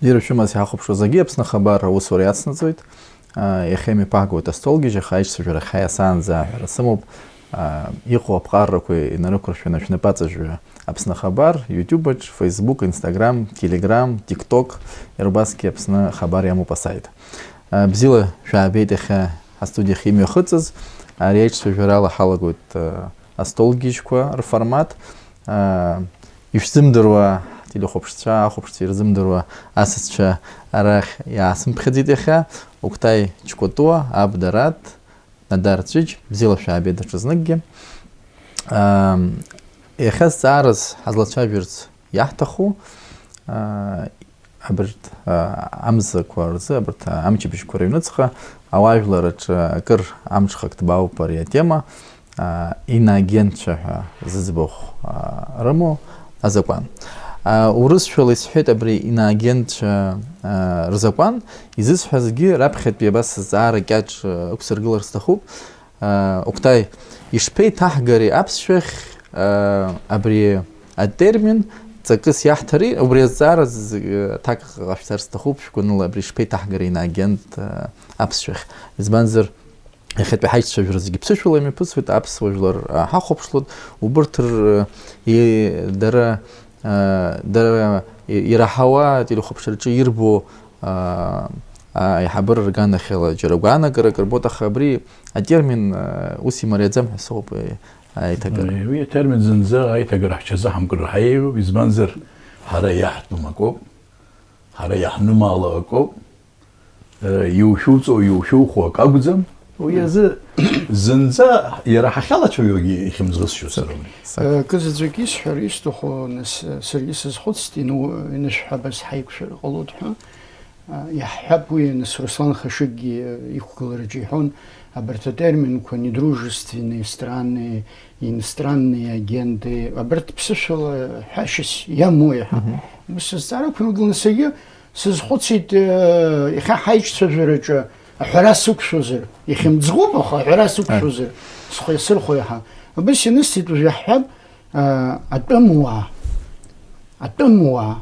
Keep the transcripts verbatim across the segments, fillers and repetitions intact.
Бзиара шәымаз иҳахәаԥшуа зегьы, Аԥсны ахабар аусура иацнаҵоит. Иахьа имҩаԥаҳгоит астолгьежь, аха аишьцәажәарахьа иасаанӡа аҳәара сымоуп. Иҟоу аԥҟарақәа инарықәыршәаны шәнапаҵажәҩа Аԥсны ахабар, YouTube аҿ, Facebook, Instagram, Telegram, TikTok, иара убасгьы Аԥсны ахабар иамоуп асаит. Бзиала шәаабеит иахьа астудиахь имҩахыҵыз. Ари аиҿцәажәарала ҳалагоит астолгьежьқәа рформат. Ишәзымдыруа, ателехәаԥшцәа, ахәаԥшцәа ирзымдыруа асасцәа арахь иаасымԥхьаӡеит иахьа. Октай Чкәатуа, Аб Дараҭ, Надар Цәыџь, бзиала шәаабеит даҽазныкгьы. Иахьа зҵаараз ҳазлацәажәарц иаҳҭаху, абарҭ амзақәа рзы, абарҭ амчыбжьқәа рыҩныҵҟа ауаажәлар рҿы акыр амҽхак ҭбаауп ари атема, иноагентцәа ҳәа зыӡбахә рымоу азакәан. Урысшәала исҳәеит абри иноагентцәа рзакәан, изысҳәазгьы раԥхьатәи абас зҵаара кьаҿ ықәсыргылар сҭахуп. Октай, ишԥеиҭаҳгари аԥсшәахь абри атермин, ҵакыс иаҳҭари? Убри азҵаара аҭак ҟашәҵар сҭахуп, шәгәаныла абри ишԥеиҭаҳгари иноагент аԥсшәахь? Избанзар, иахьатәи ҳаиҿцәажәара зегьы ԥсышәала имҩаԥысуеит, аԥсуа жәлар ҳахәаԥшлоит, убырҭ дара дара ираҳауа ателехәаԥшраҿы ирбо аиҳабыра рганахьала џьара гәаанагарак рбоит, аха абри атермин ус имариаӡам ҳәа соуп аиҭагара. Уи атермин зынӡа аиҭагара ҳҽазыҳамкыр ҳаиеиуп, избанзар, ҳара иаҳтәым акоуп, ҳара иаҳнымаало акоуп, иушәуҵо, иушәухуа акы акәӡам. Уи азы зынӡа иара ҳахьалацәажәогьы ихьымӡӷысшьо сара уи. Акы заҵәык исҳәар исҭаху, нас, саргьы сазхәыцт, ину-, инышәҳәабаз ҳаиқәшәар ҟалоит ҳәа. Иаҳҳәап, уи, нас, Руслан Хашыкгьы иқәгылараҿы иҳәон, абарҭ атерминқәа недружественные страны, иностранные агенты, абарҭ ԥсышәала ҳәашьас иамоу иаҳа. Ус азҵаарақәа илганы саргьы сазхәыцит, иахьа ҳаиҿцәажәараҿы аҳәара сықәшәозар, ихьымӡӷуп, аха аҳәара сықәшәозар, схы иасырхәо иаҳа. Абас ианысҵеит, уажә иаҳҳәап, атәымуаа, атәымуаа,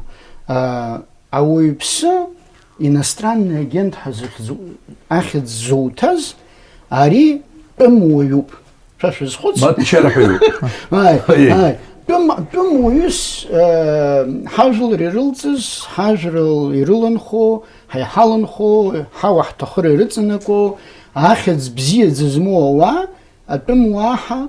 ауаҩԥсы иностранный агент ҳәа захьӡу-, ахьӡ зуҭаз ари тәымуаҩуп. Шәа шәазхәыц? Ма дчарҳәаҩуп. Ааи, Аиеи. Ааи. Тәым-, тәымуаҩыс, э, ҳажәлар ирылҵыз, ҳажәлар ирыланхо, ҳаиҳаланхо, ҳауа ҳҭахыра ирыҵанакуа, ахьӡ бзиаӡа змоу ауаа, атәымуаа ҳәа,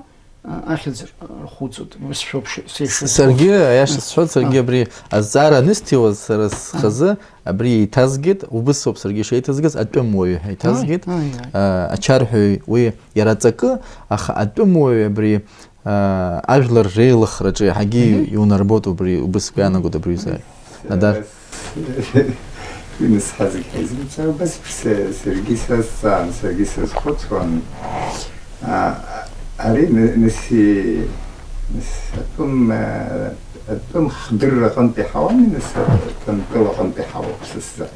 а, ахьӡ рхуҵоит. Ус шәоуп ш-, сеиша. Саргьы, аиаша сҳәоит, саргьы А. абри азҵаара анысҭиуаз сара схазы, абри еиҭазгеит, убыс ауп саргьы ишеиҭазгаз, атәымуаҩ ҳәа еиҭазгеит. Аи, аи, аи. А, ачарҳәаҩ уи иара аҵакы, аха атәымуаҩ абри, а, ажәлар реилыхраҿы иаҳагьы Мгм. иунарбоит убри, убыс сгәы иаанагоит абри аҩыза. Надар. Уи нас ҳазегь ҳаизымҵаауа, убас са-, саргьы сазҵаан, саргьы сазхәыцуан. А, ари ны-, нас и-, нас атәым, а, атәым хдырра аҟынтә иҳауами, нас атәым тәыла аҟынтә иҳауоуп са сзы.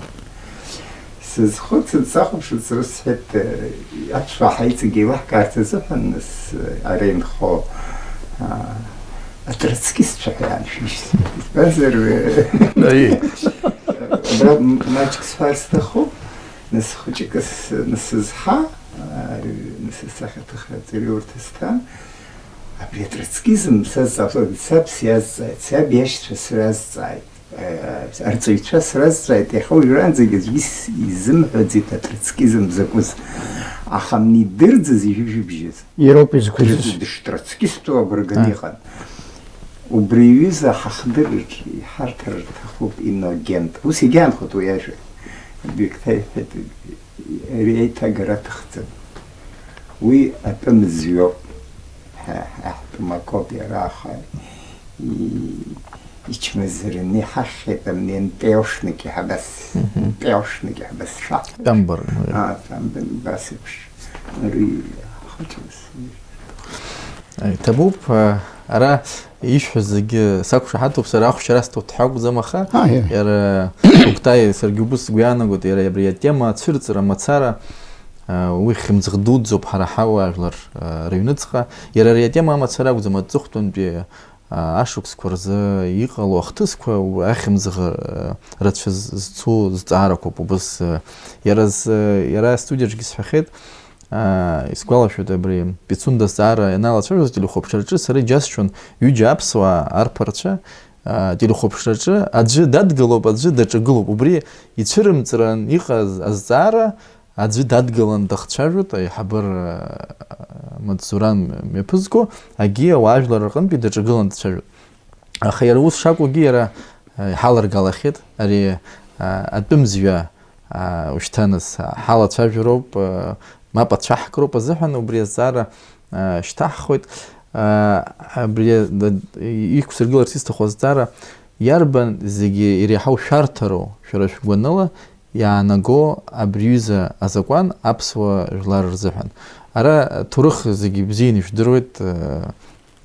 Сазхәыцит, сахәаԥшит, сара сҳәеит, аԥсуаа ҳаиҵегь еилаҳкаарц азыҳәан, нас, ара инхо, а, атроцкистцәа ҳәа иааншәишь. Избанзар, Аиеи. Абра маҷк сҳәар сҭахуп, нас хәыҷык с-, нас сызҳа, а, нас асахьаҭыхра аҵариурҭа сҭан. Абри атроцкизм сазҵаауа, саб сиазҵааит, саб иашьцәа сразҵааит, э, арҵаҩцәа сразҵааит, иахьа уажәраанӡагь аӡәгьы ис-, изымҳәаӡеит атроцкизм закәыз. Аха мни дырӡыз ижәибжьыбжьыз. Иароуп изқәыӡыз. Дыш-, дыштроцкисту агәра ганы Ааи. иҟан. Убри аҩыза ҳахдырыр, иҳарҭар рҭахуп иноагент. Ус егьаанхоит уи ажәа. Бекҭа иҳәеит, ари аиҭагара аҭахӡам. Уи атәым зҩоуп. Ҳа, ҳа ҳтәым акоуп иара, аха и-, ичмазараны иҳахьхьеит, амни НПОшники ҳәа абас, Мгм. НПОшники ҳәа абас шаҳ. Тамбар, мгм. А, тамбар, убас еиԥш. Ари ахәыҷы. Аи, ҭабуп, а, ара ишәҳәаз зегьы сақәшаҳаҭуп, сара ахәшьара сҭоит ҳәа акәӡам, аха Аиеи. иара Октай, саргьы убыс сгәы иаанагоит, иара абри атема ацәырҵра мацара, а, уи хьымӡӷ дуӡӡоуп ҳара ҳауаажәлар, а, рыҩныҵҟа. Иара ари атема амацара акәӡам, аҵыхәтәантәи, а, ашықәсқәа рзы иҟало ахҭысқәа, у-, ахьымӡӷ, а, рацәа з-, зцу зҵаарақәоуп. Убыс, а, иара з-, иара астудиаҿгьы сҳәахьеит, а, исгәалашәоит абри Пицунда азҵаара ианалацәажәоз ателехәаԥшраҿы, сара иџьасшьон ҩыџьа аԥсуаа арԥарцәа, а, ателехәаԥшраҿы аӡәы дадгылоуп, аӡәы даҿагылоуп. Убри ицәырымҵран иҟаз азҵаара, аӡәы дадгылан дахцәажәоит, аиҳабыра, а, Мацзуран мҩаԥызго, агьи ауаажәлар рҟынтәи даҿагылан дцәажәоит. Аха иара ус шакәугьы иара, а, иҳаларгалахьеит, ари, а, атәым зҩа, а, ушьҭаныс, а, ҳалацәажәароуп, а, мап ацәаҳкроуп азыҳәан убри азҵаара, а, шьҭаҳхуеит. А, абри, а, да, иқәсыргыларц исҭаху азҵаара, иарбан зегьы иреиҳау шәарҭару шәара шәгәаныла иаанаго абри аҩыза азакәан аԥсуа жәлар рзыҳәан? Ара ҭоурых зегьы бзианы ишәдыруеит, э,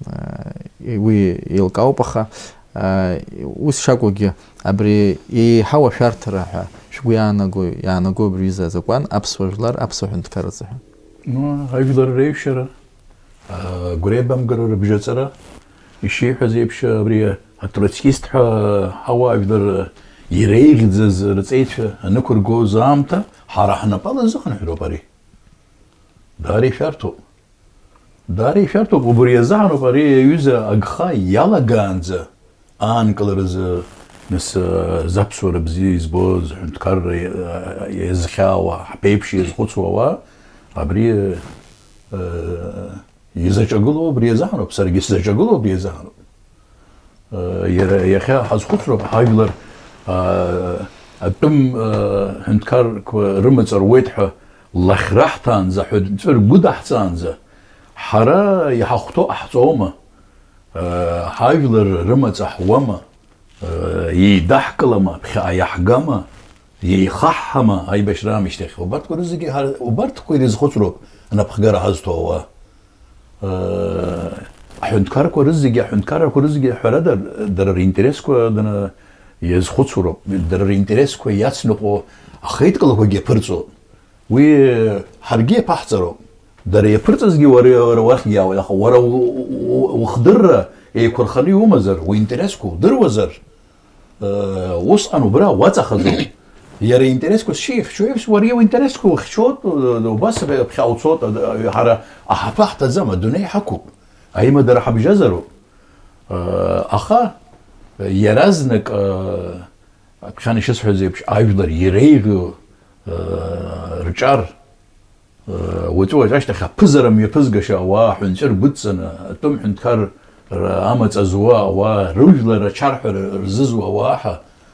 э, уи еилкаауп, аха, э, ус шакәугьы, абри еиҳау ашәарҭара ҳәа шәгәы иаанаго, иаанаго абри аҩыза азакәан аԥсуа жәлар, аԥсуа ҳәынҭқар рзыҳәан? Ну, ажәлар реиҩшьара, агәреибамгара рыбжьаҵара, ишиҳәаз еиԥш, абри атроцкист ҳәа ҳауаажәлар иреиӷьӡаз рҵеицәа анықәыргоз аамҭа ҳара ҳнапала зыхынҳәроуп ари. Даара ишәарҭоуп. Даара ишәарҭоуп, убри азыҳәаноуп ари аҩыза агха иалагаанӡа аанкыларазы, нас, э, заԥсуара бзиа избоз, ҳҳәынҭқарра, э, иазхьаауа, ҳԥеиԥш иазхәыцуа ауаа, абри, э, изаҿагылоу абри азыҳәаноуп, саргьы сзаҿагылоу абри азыҳәаноуп. Э, иара, иахьа ҳазхәыцроуп, ҳажәлар, э, атәым, э, ҳәынҭқарқәа рымаҵ руеит ҳәа лахьраҳҭаанӡа, ҳәынҵәа ргәыдаҳҵаанӡа, ҳара иҳахәҭоу ҟаҳҵома? Ҳажәлар рымаҵ аҳуама, еидаҳкылама, ԥхьаҟа иаҳгама, еихаҳҳама аибашьра аамышьҭахь? Убарҭқәа рызегьы ҳара, убарҭқәа ирызхәыцроуп анапхгара ҳазҭо ауаа. Аҳәынҭқарқәа рызегьы, аҳәынҭқаррақәа рызегьы, ҳәарада, дара ринтересқәа дара иазхәыцроуп, дара ринтересқәа иацныҟәо ахеидкылақәагьы аԥырҵо. Уи ҳаргьы иаԥаҳҵароуп. Дара иаԥырҵазгьы уара, уара уахьгьы иаауеит, аха уара у-, у-, у-, ухдырра еиқәырханы иумазар, уинтересқәа удыруазар, э, усҟан убра уаҵахаӡом. Иара иинтересқәа зшихьчо еиԥш, уара иуинтересқәа ухьчоит, э, убас ԥхьа уцоит, э, ҳара аҳаԥы ҳҭаӡам, адунеи ҳақәуп, аимадара ҳабжьазароуп. Э, аха иаразнак, э, ԥхьан ишысҳәаз еиԥш, ажәлар иреиӷьу, э, рҿар, уаҵәы-уаҵәы ашьҭахь аԥызара мҩаԥызгаша ауаа аҳәынҵәа ргәыдҵаны, атәым ҳәынҭқарра амаҵ зуа ауаа, рыжәлар ачарҳәара рзызуа ауаа ҳәа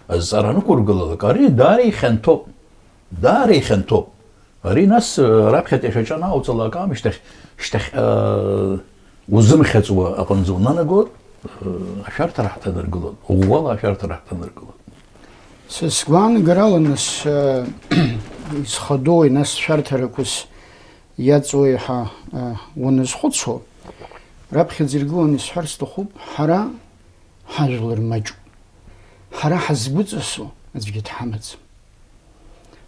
азҵаара анықәургылалак, ари даара ихьанҭоуп, даара ихьанҭоуп. Ари нас, раԥхьатәи ашәаҿы анааоуҵалак аамышьҭахь, шьҭахьҟа узымхьаҵуа аҟынӡа унанаго, ашәарҭара ҳҭанаргылон, ӷәӷәала ашәарҭара ҳҭанаргылон. Са сгәаанагарала, нас, э, изхадои, нас, шәарҭарақәас иаҵои ҳәа, э, уаназхәыцуа, раԥхьаӡа иргыланы исҳәар сҭахуп, ҳара ҳажәлар маҷуп. Ҳара ҳазгәыҵасо аӡәгьы дҳамаӡам.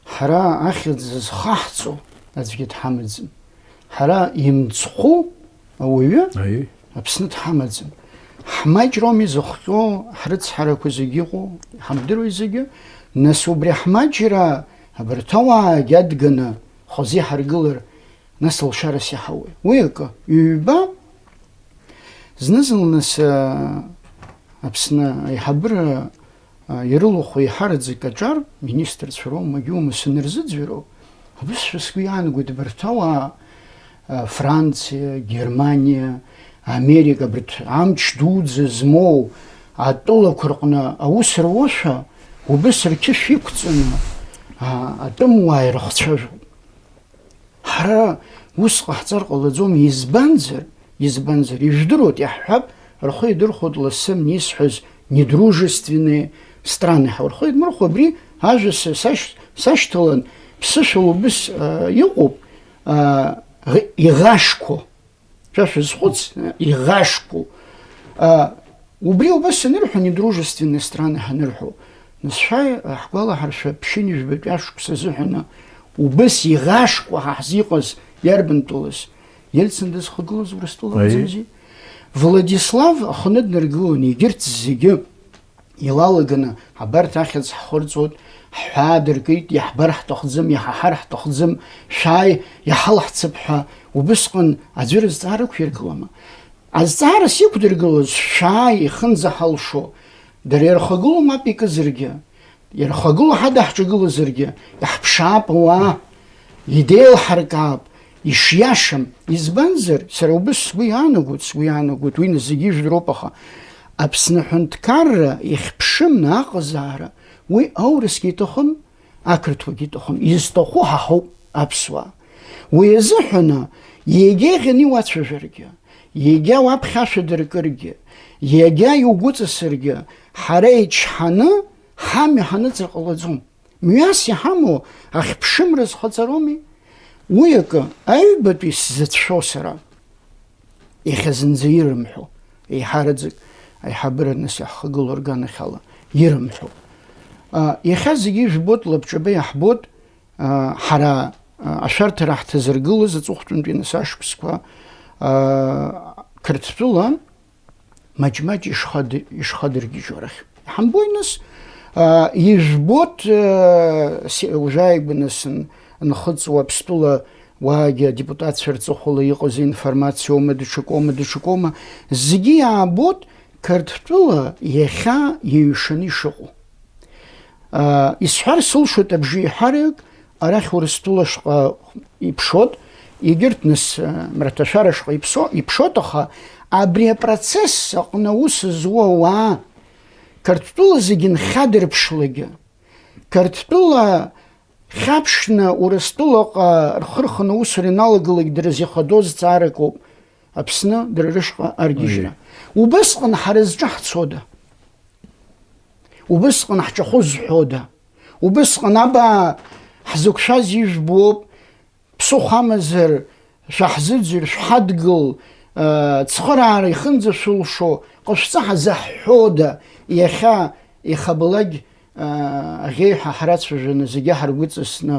Ҳара ахьӡ зхаҳҵо аӡәгьы дҳамаӡам. Ҳара имцхәу ауаҩы Аиеи. Аԥсны дҳамаӡам. Ҳмаҷроуми зыхҟьо, ҳрыцҳарақәа зегьы иҟоу, ҳамдыруеи зегьы? Нас убри ҳмаҷра абарҭ ауаагьы адганы хазы иҳаргылар, нас алшарас иаҳауеи? Уи акы. Ҩба, зны-зынла нас, а, Аԥсны аиҳабыра, а, ирылахәу еиҳараӡак аҿар, министрцәа роума, егьиума санырзыӡырҩуа, абасшәа сгәы иаанагоит, абарҭ ауаа, а, Франциа, Германиа, Америка, абарҭ амч дуӡӡа змоу атәылақәа рҟны аус руашәа, убыс рқьышә иқәҵаны, а, атәымуаа ирыхцәажәоит. Ҳара ус ҟаҳҵар ҟалаӡом, избанзар, избанзар, ижәдыруеит, иаҳҳәап, рхы идырхәоит лассы исҳәаз недружественные страны ҳәа. Рхы идмырхәо, абри ажәа са-, сашь-, сашьҭалан, ԥсышәала убыс, а, иҟоуп, а, ӷ-, иӷашқәоу. Шәа шәазхәыц, иӷашқәоу. А, убри убас анырҳәо, недружественные страны ҳанырҳәо, нас шәааи, ҳгәалаҳаршәа, ԥшьынҩажәбатәи ашықәс азыҳәаны убас иӷашқәа ҳа ҳзы иҟаз иарбан тәылаз? Ельцин дызхагылаз Урыстәыла Аиеи. Акәӡамзи? Владислав аханы днаргылон, егьырҭ зегьы илалаганы, абарҭ ахьӡ ҳхырҵоит, ҳҳәаа дыркит, иаҳбар ҳҭахӡам, иҳаҳар ҳҭахӡам, шәааи, иҳалаҳцап ҳәа, убысҟан аӡәыр азҵаара ықәиргылама? Азҵаарас иқәдыргылоз, шәааи, ихынӡаҳалшо, дара ирхагылоу мап икызаргьы, ирхагылоу ҳадаҳҿагылазаргьы, иаҳԥшаап ауаа, идеилҳаркаап, ишиашам. Избанзар, сара убыс сгәы иаанагоит, сгәы иаанагоит, уи нас зегьы ижәдыруп, аха Аԥсны аҳәынҭқарра ихьԥшымны аҟазаара, уи аурысгьы иҭахым, ақырҭуагьы иҭахым, изҭаху ҳа ҳауп аԥсуаа. Уи азыҳәаны, иагьа иӷьаны иуацәажәаргьы, иагьа уаԥхьа ашәа дыркыргьы, иагьа иугәыҵасыргьы, ҳара ичҳаны, ҳамҩа ҳаныҵыр ҟалаӡом. Мҩас иҳамоу ахьԥшымра зхаҵароуми? Уи акы, аҩбатәи сзыцәшәо сара. Иахьа зынӡа ирымҳәо, еиҳараӡак аиҳабыра нас иаҳхагылоу рганахьала ирымҳәо. А, иахьа зегьы ижәбоит, лабҿаба иаҳбоит, а, ҳара, а, ашәарҭара ҳҭазыргылаз аҵыхәтәантәи нас ашықәсқәа, а, Қырҭтәыла маҷ-маҷ ишхадыр-, ишхадыргьежьуа рахь. Иҳамбои нас, а, ижәбоит, а, се-, ужәааигәа нас н-, нхыҵуа Аԥстәыла уаагьы адепутатцәа рҵыхәала иҟаз информациоума, даҽакоума, даҽакоума, зегьы иаабоит Қырҭтәыла иахьа иаҩшаны ишыҟоу. А, исҳәар сылшоит абжеиҳарак, арахь Урыстәыла шҟа иԥшот, егьырҭ нас, а, мраҭашәара шҟа иԥсо-, иԥшот, аха абри апроцесс аҟны аус зуа ауаа, Қырҭтәыла зегьы нхьадырԥшлагьы, Қырҭтәыла хьаԥшны Урыстәылаҟа рхы рханы аусура ианалагалак дара зихадоу зҵаарак ауп, Аԥсны дара рышҟа аргьежьра. Убысҟан ҳара зҿаҳцода? Убысҟан ҳҿахәы зҳәода? Убысҟан абаа ҳзықәшәаз ижәбоуп, ԥсыхәа амазар шәаҳзыӡырҩ, шәҳадгыл, э, цхыраара ихынӡашәылшо ҟашәҵа ҳзаҳҳәода, иахьа ихабалак, э, аӷьеҩҳәа ҳрацәажәаны зегьы ҳаргәыҵысны,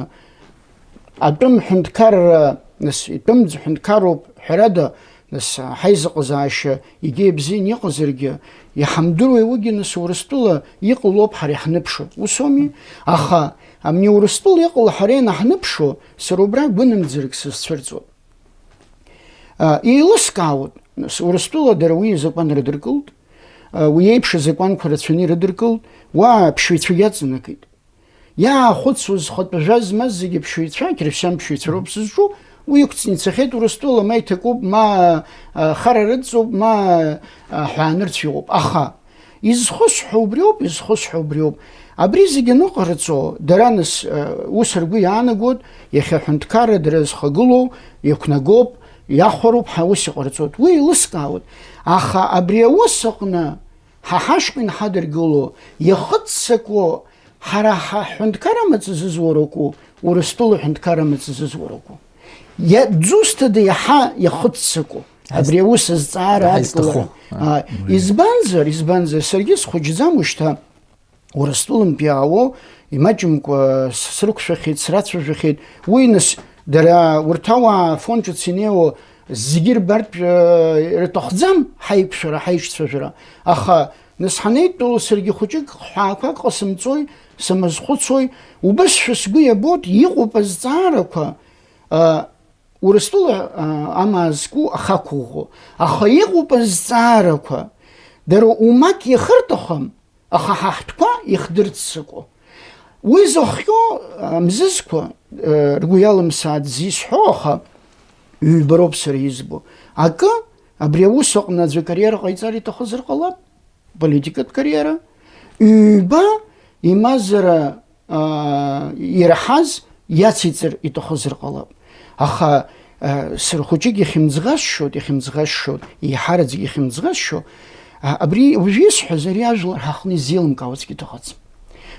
атәым ҳәынҭқарра, нас, итәым ҳәынҭқарроуп, ҳәарада, нас, ҳаизыҟазаашьа егьа ибзианы иҟазаргьы, иҳамдыруеи уигьы, нас, Урыстәыла иҟалоуп ҳара иаҳныԥшуа. Ус ауми? Аха, абни Урыстәыла иҟало ҳара ианаҳныԥшуа, сара убра гәынамӡарак сызцәырҵуа. А, еилыскаауеит, нас, Урыстәыла дара уи азакәан рыдыркылт, а, уи еиԥш азакәанқәа рацәаны ирыдыркылт, уа ԥшьҩцәа иаҵанакит. Иаахәыцуаз, зхатәы жәа змаз зегьы ԥшьҩцәа, ақьырсиан ԥшьҩцәа роуп сызҿу, уи иқәҵны ицахьеит, Урыстәыла ма иҭакуп, ма, а, хара рыдҵоуп, ма, а, ҳәаанырцә иҟоуп. Аха изхысҳәо убриоуп, изхысҳәо убриоуп. Абри зегьы аныҟарҵо, дара нас, а, ус ргәы иаанагоит, иахьа аҳәынҭқарра дара зхагылоу иақәнагоуп, иахәароуп ҳәа ус иҟарҵоит. Уи еилыскаауеит. Аха абри аус аҟны ҳа ҳашҟа инҳадыргыло, иахыццакуа, ҳара ҳаҳәынҭқар амаҵ зызуа ракәу, Урыстәыла ҳәынҭқар амаҵ зызуа ракәу? Иа-, дзусҭада иаҳа иахыццакуа? Ҳаиз-, абри аус азҵаара ҳаизҭаху. Адкылара. А, уи. Избанзар, избанзар, саргьы схәыҷӡам уажәшьҭа. Урыстәылантәи иаауоу, имаҷымкәа с-, срықәшәахьеит, срацәажәахьеит. Уи нас, дара урҭ ауаа Афон ҿыц инеиуа зегьы рбартә, э, рҭахӡам ҳаиқәшәара, ҳаиҿцәажәара. Аха, нас, ҳанеидтәалоу саргьы хәыҷык хҳәаақәак ҟасымҵои, сымазхәыцуеи, убасшәа сгәы иабоит, иҟоуп азҵаарақәа, э, Урыстәыла, а, амаа зку ахақәыӷәӷәо. Аха иҟоуп азҵаарақәа. Дара умак иахырҭахым, аха ҳа ҳтәқәа ихдырццакуа. Уи зыхҟьо, а, мзызқәа, а, ргәы иалымсааит зисҳәо, аха ҩба роуп сара избо. Акы, абри аус аҟны аӡәы акариера ҟаиҵар иҭахызар ҟалап. Политикатә кариера, ҩба имазара, аа, ираҳаз иациҵар иҭахызар ҟалап. Аха, аа, сара хәыҷык ихьымӡӷасшьоит, ихьымӡӷасшьоит, еиҳараӡак ихьымӡӷасшьо, а, абри уажә исҳәаз, ари ажәлар ҳаҟны изеилымкаауа аӡәгьы дыҟаӡам.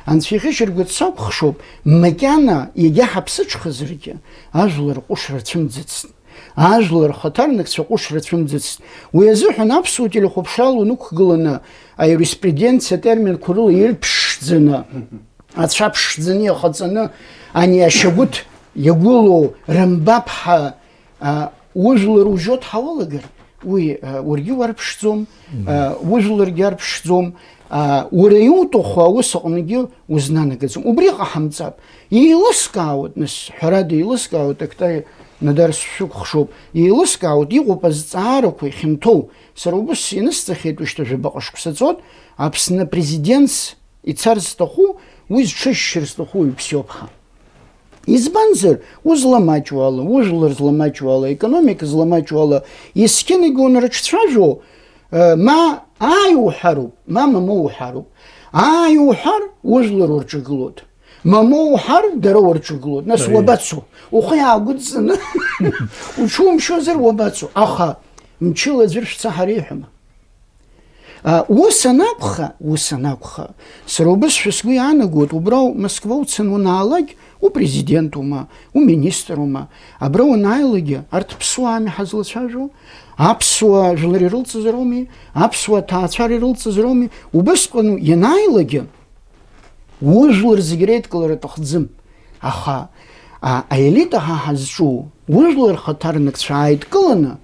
Анцәа иӷьычыргәыҵ сакәыхшоуп, макьана иагьа ҳаԥсыҽхазаргьы, ажәлар ҟәышра цәымӡыцт. Ажәлар рхаҭарнакцәа ҟәышра цәымӡыцт. Уи азыҳәан аԥсуа телехәаԥшрала унықәгыланы, аиуриспруденциа атерминқәа рыла ирԥшӡаны, ацәа ԥшӡаны иахаҵаны, ани ашьагәыҭ иагәылоу рымбап ҳәа, а, ужәлар ужьоит ҳауалагар, Уи, а, уаргьы уарԥшӡом, а, ужәларгьы арԥшӡом, а, уара иуҭаху аус аҟныгьы узнанагаӡом. Убри ҟаҳамҵап. Еилыскаауеит, нас, ҳәарада, еилыскаауеит, акта, Нодар, сшәыкәхшоуп. Еилыскаауеит, иҟоуп азҵаарақәа ихьанҭоу. Сара убыс ианысҵахьеит, уажәшьҭа жәабаҟа шықәса ҵуеит, Аԥсны апрезидентс ицар зҭаху, уи зҽышьшьыр зҭаху уаҩԥсиоуп ҳәа. Избанзар, узламаҷу ала, ужәлар зламаҷу ала, аекономика зламаҷу ала, есқьынагьы унарыҿцәажәо, э, ма ааи уҳәароуп, ма мамоу уҳәароуп. Ааи уҳәар, ужәлар урҿагылоит. Мамоу уҳәар, дара урҿагылоит. Нас, аиеи, уабацо? Ухы иаагәыдҵаны уҽумшьозар, уабацо? Аха мчыла аӡәыр шәца ҳәа реиҳәама? А, ус анакәха, ус анакәха, сара убысшәа сгәы иаанагоит, убра Москва уцаны уанаалак, упрезидентума, уминиструма, абра уанааилакгьы, арҭ ԥсуаами ҳазлацәажәо? Аԥсуа жәлар ирылҵызароуми? Аԥсуа ҭаацәара ирылҵызароуми? Убысҟан ианааилакгьы, ужәлар зегь реидкылара аҭахӡам. Аха, а, аелита ҳа ҳазҿу, ужәлар хаҭарнакцәа ааидкыланы,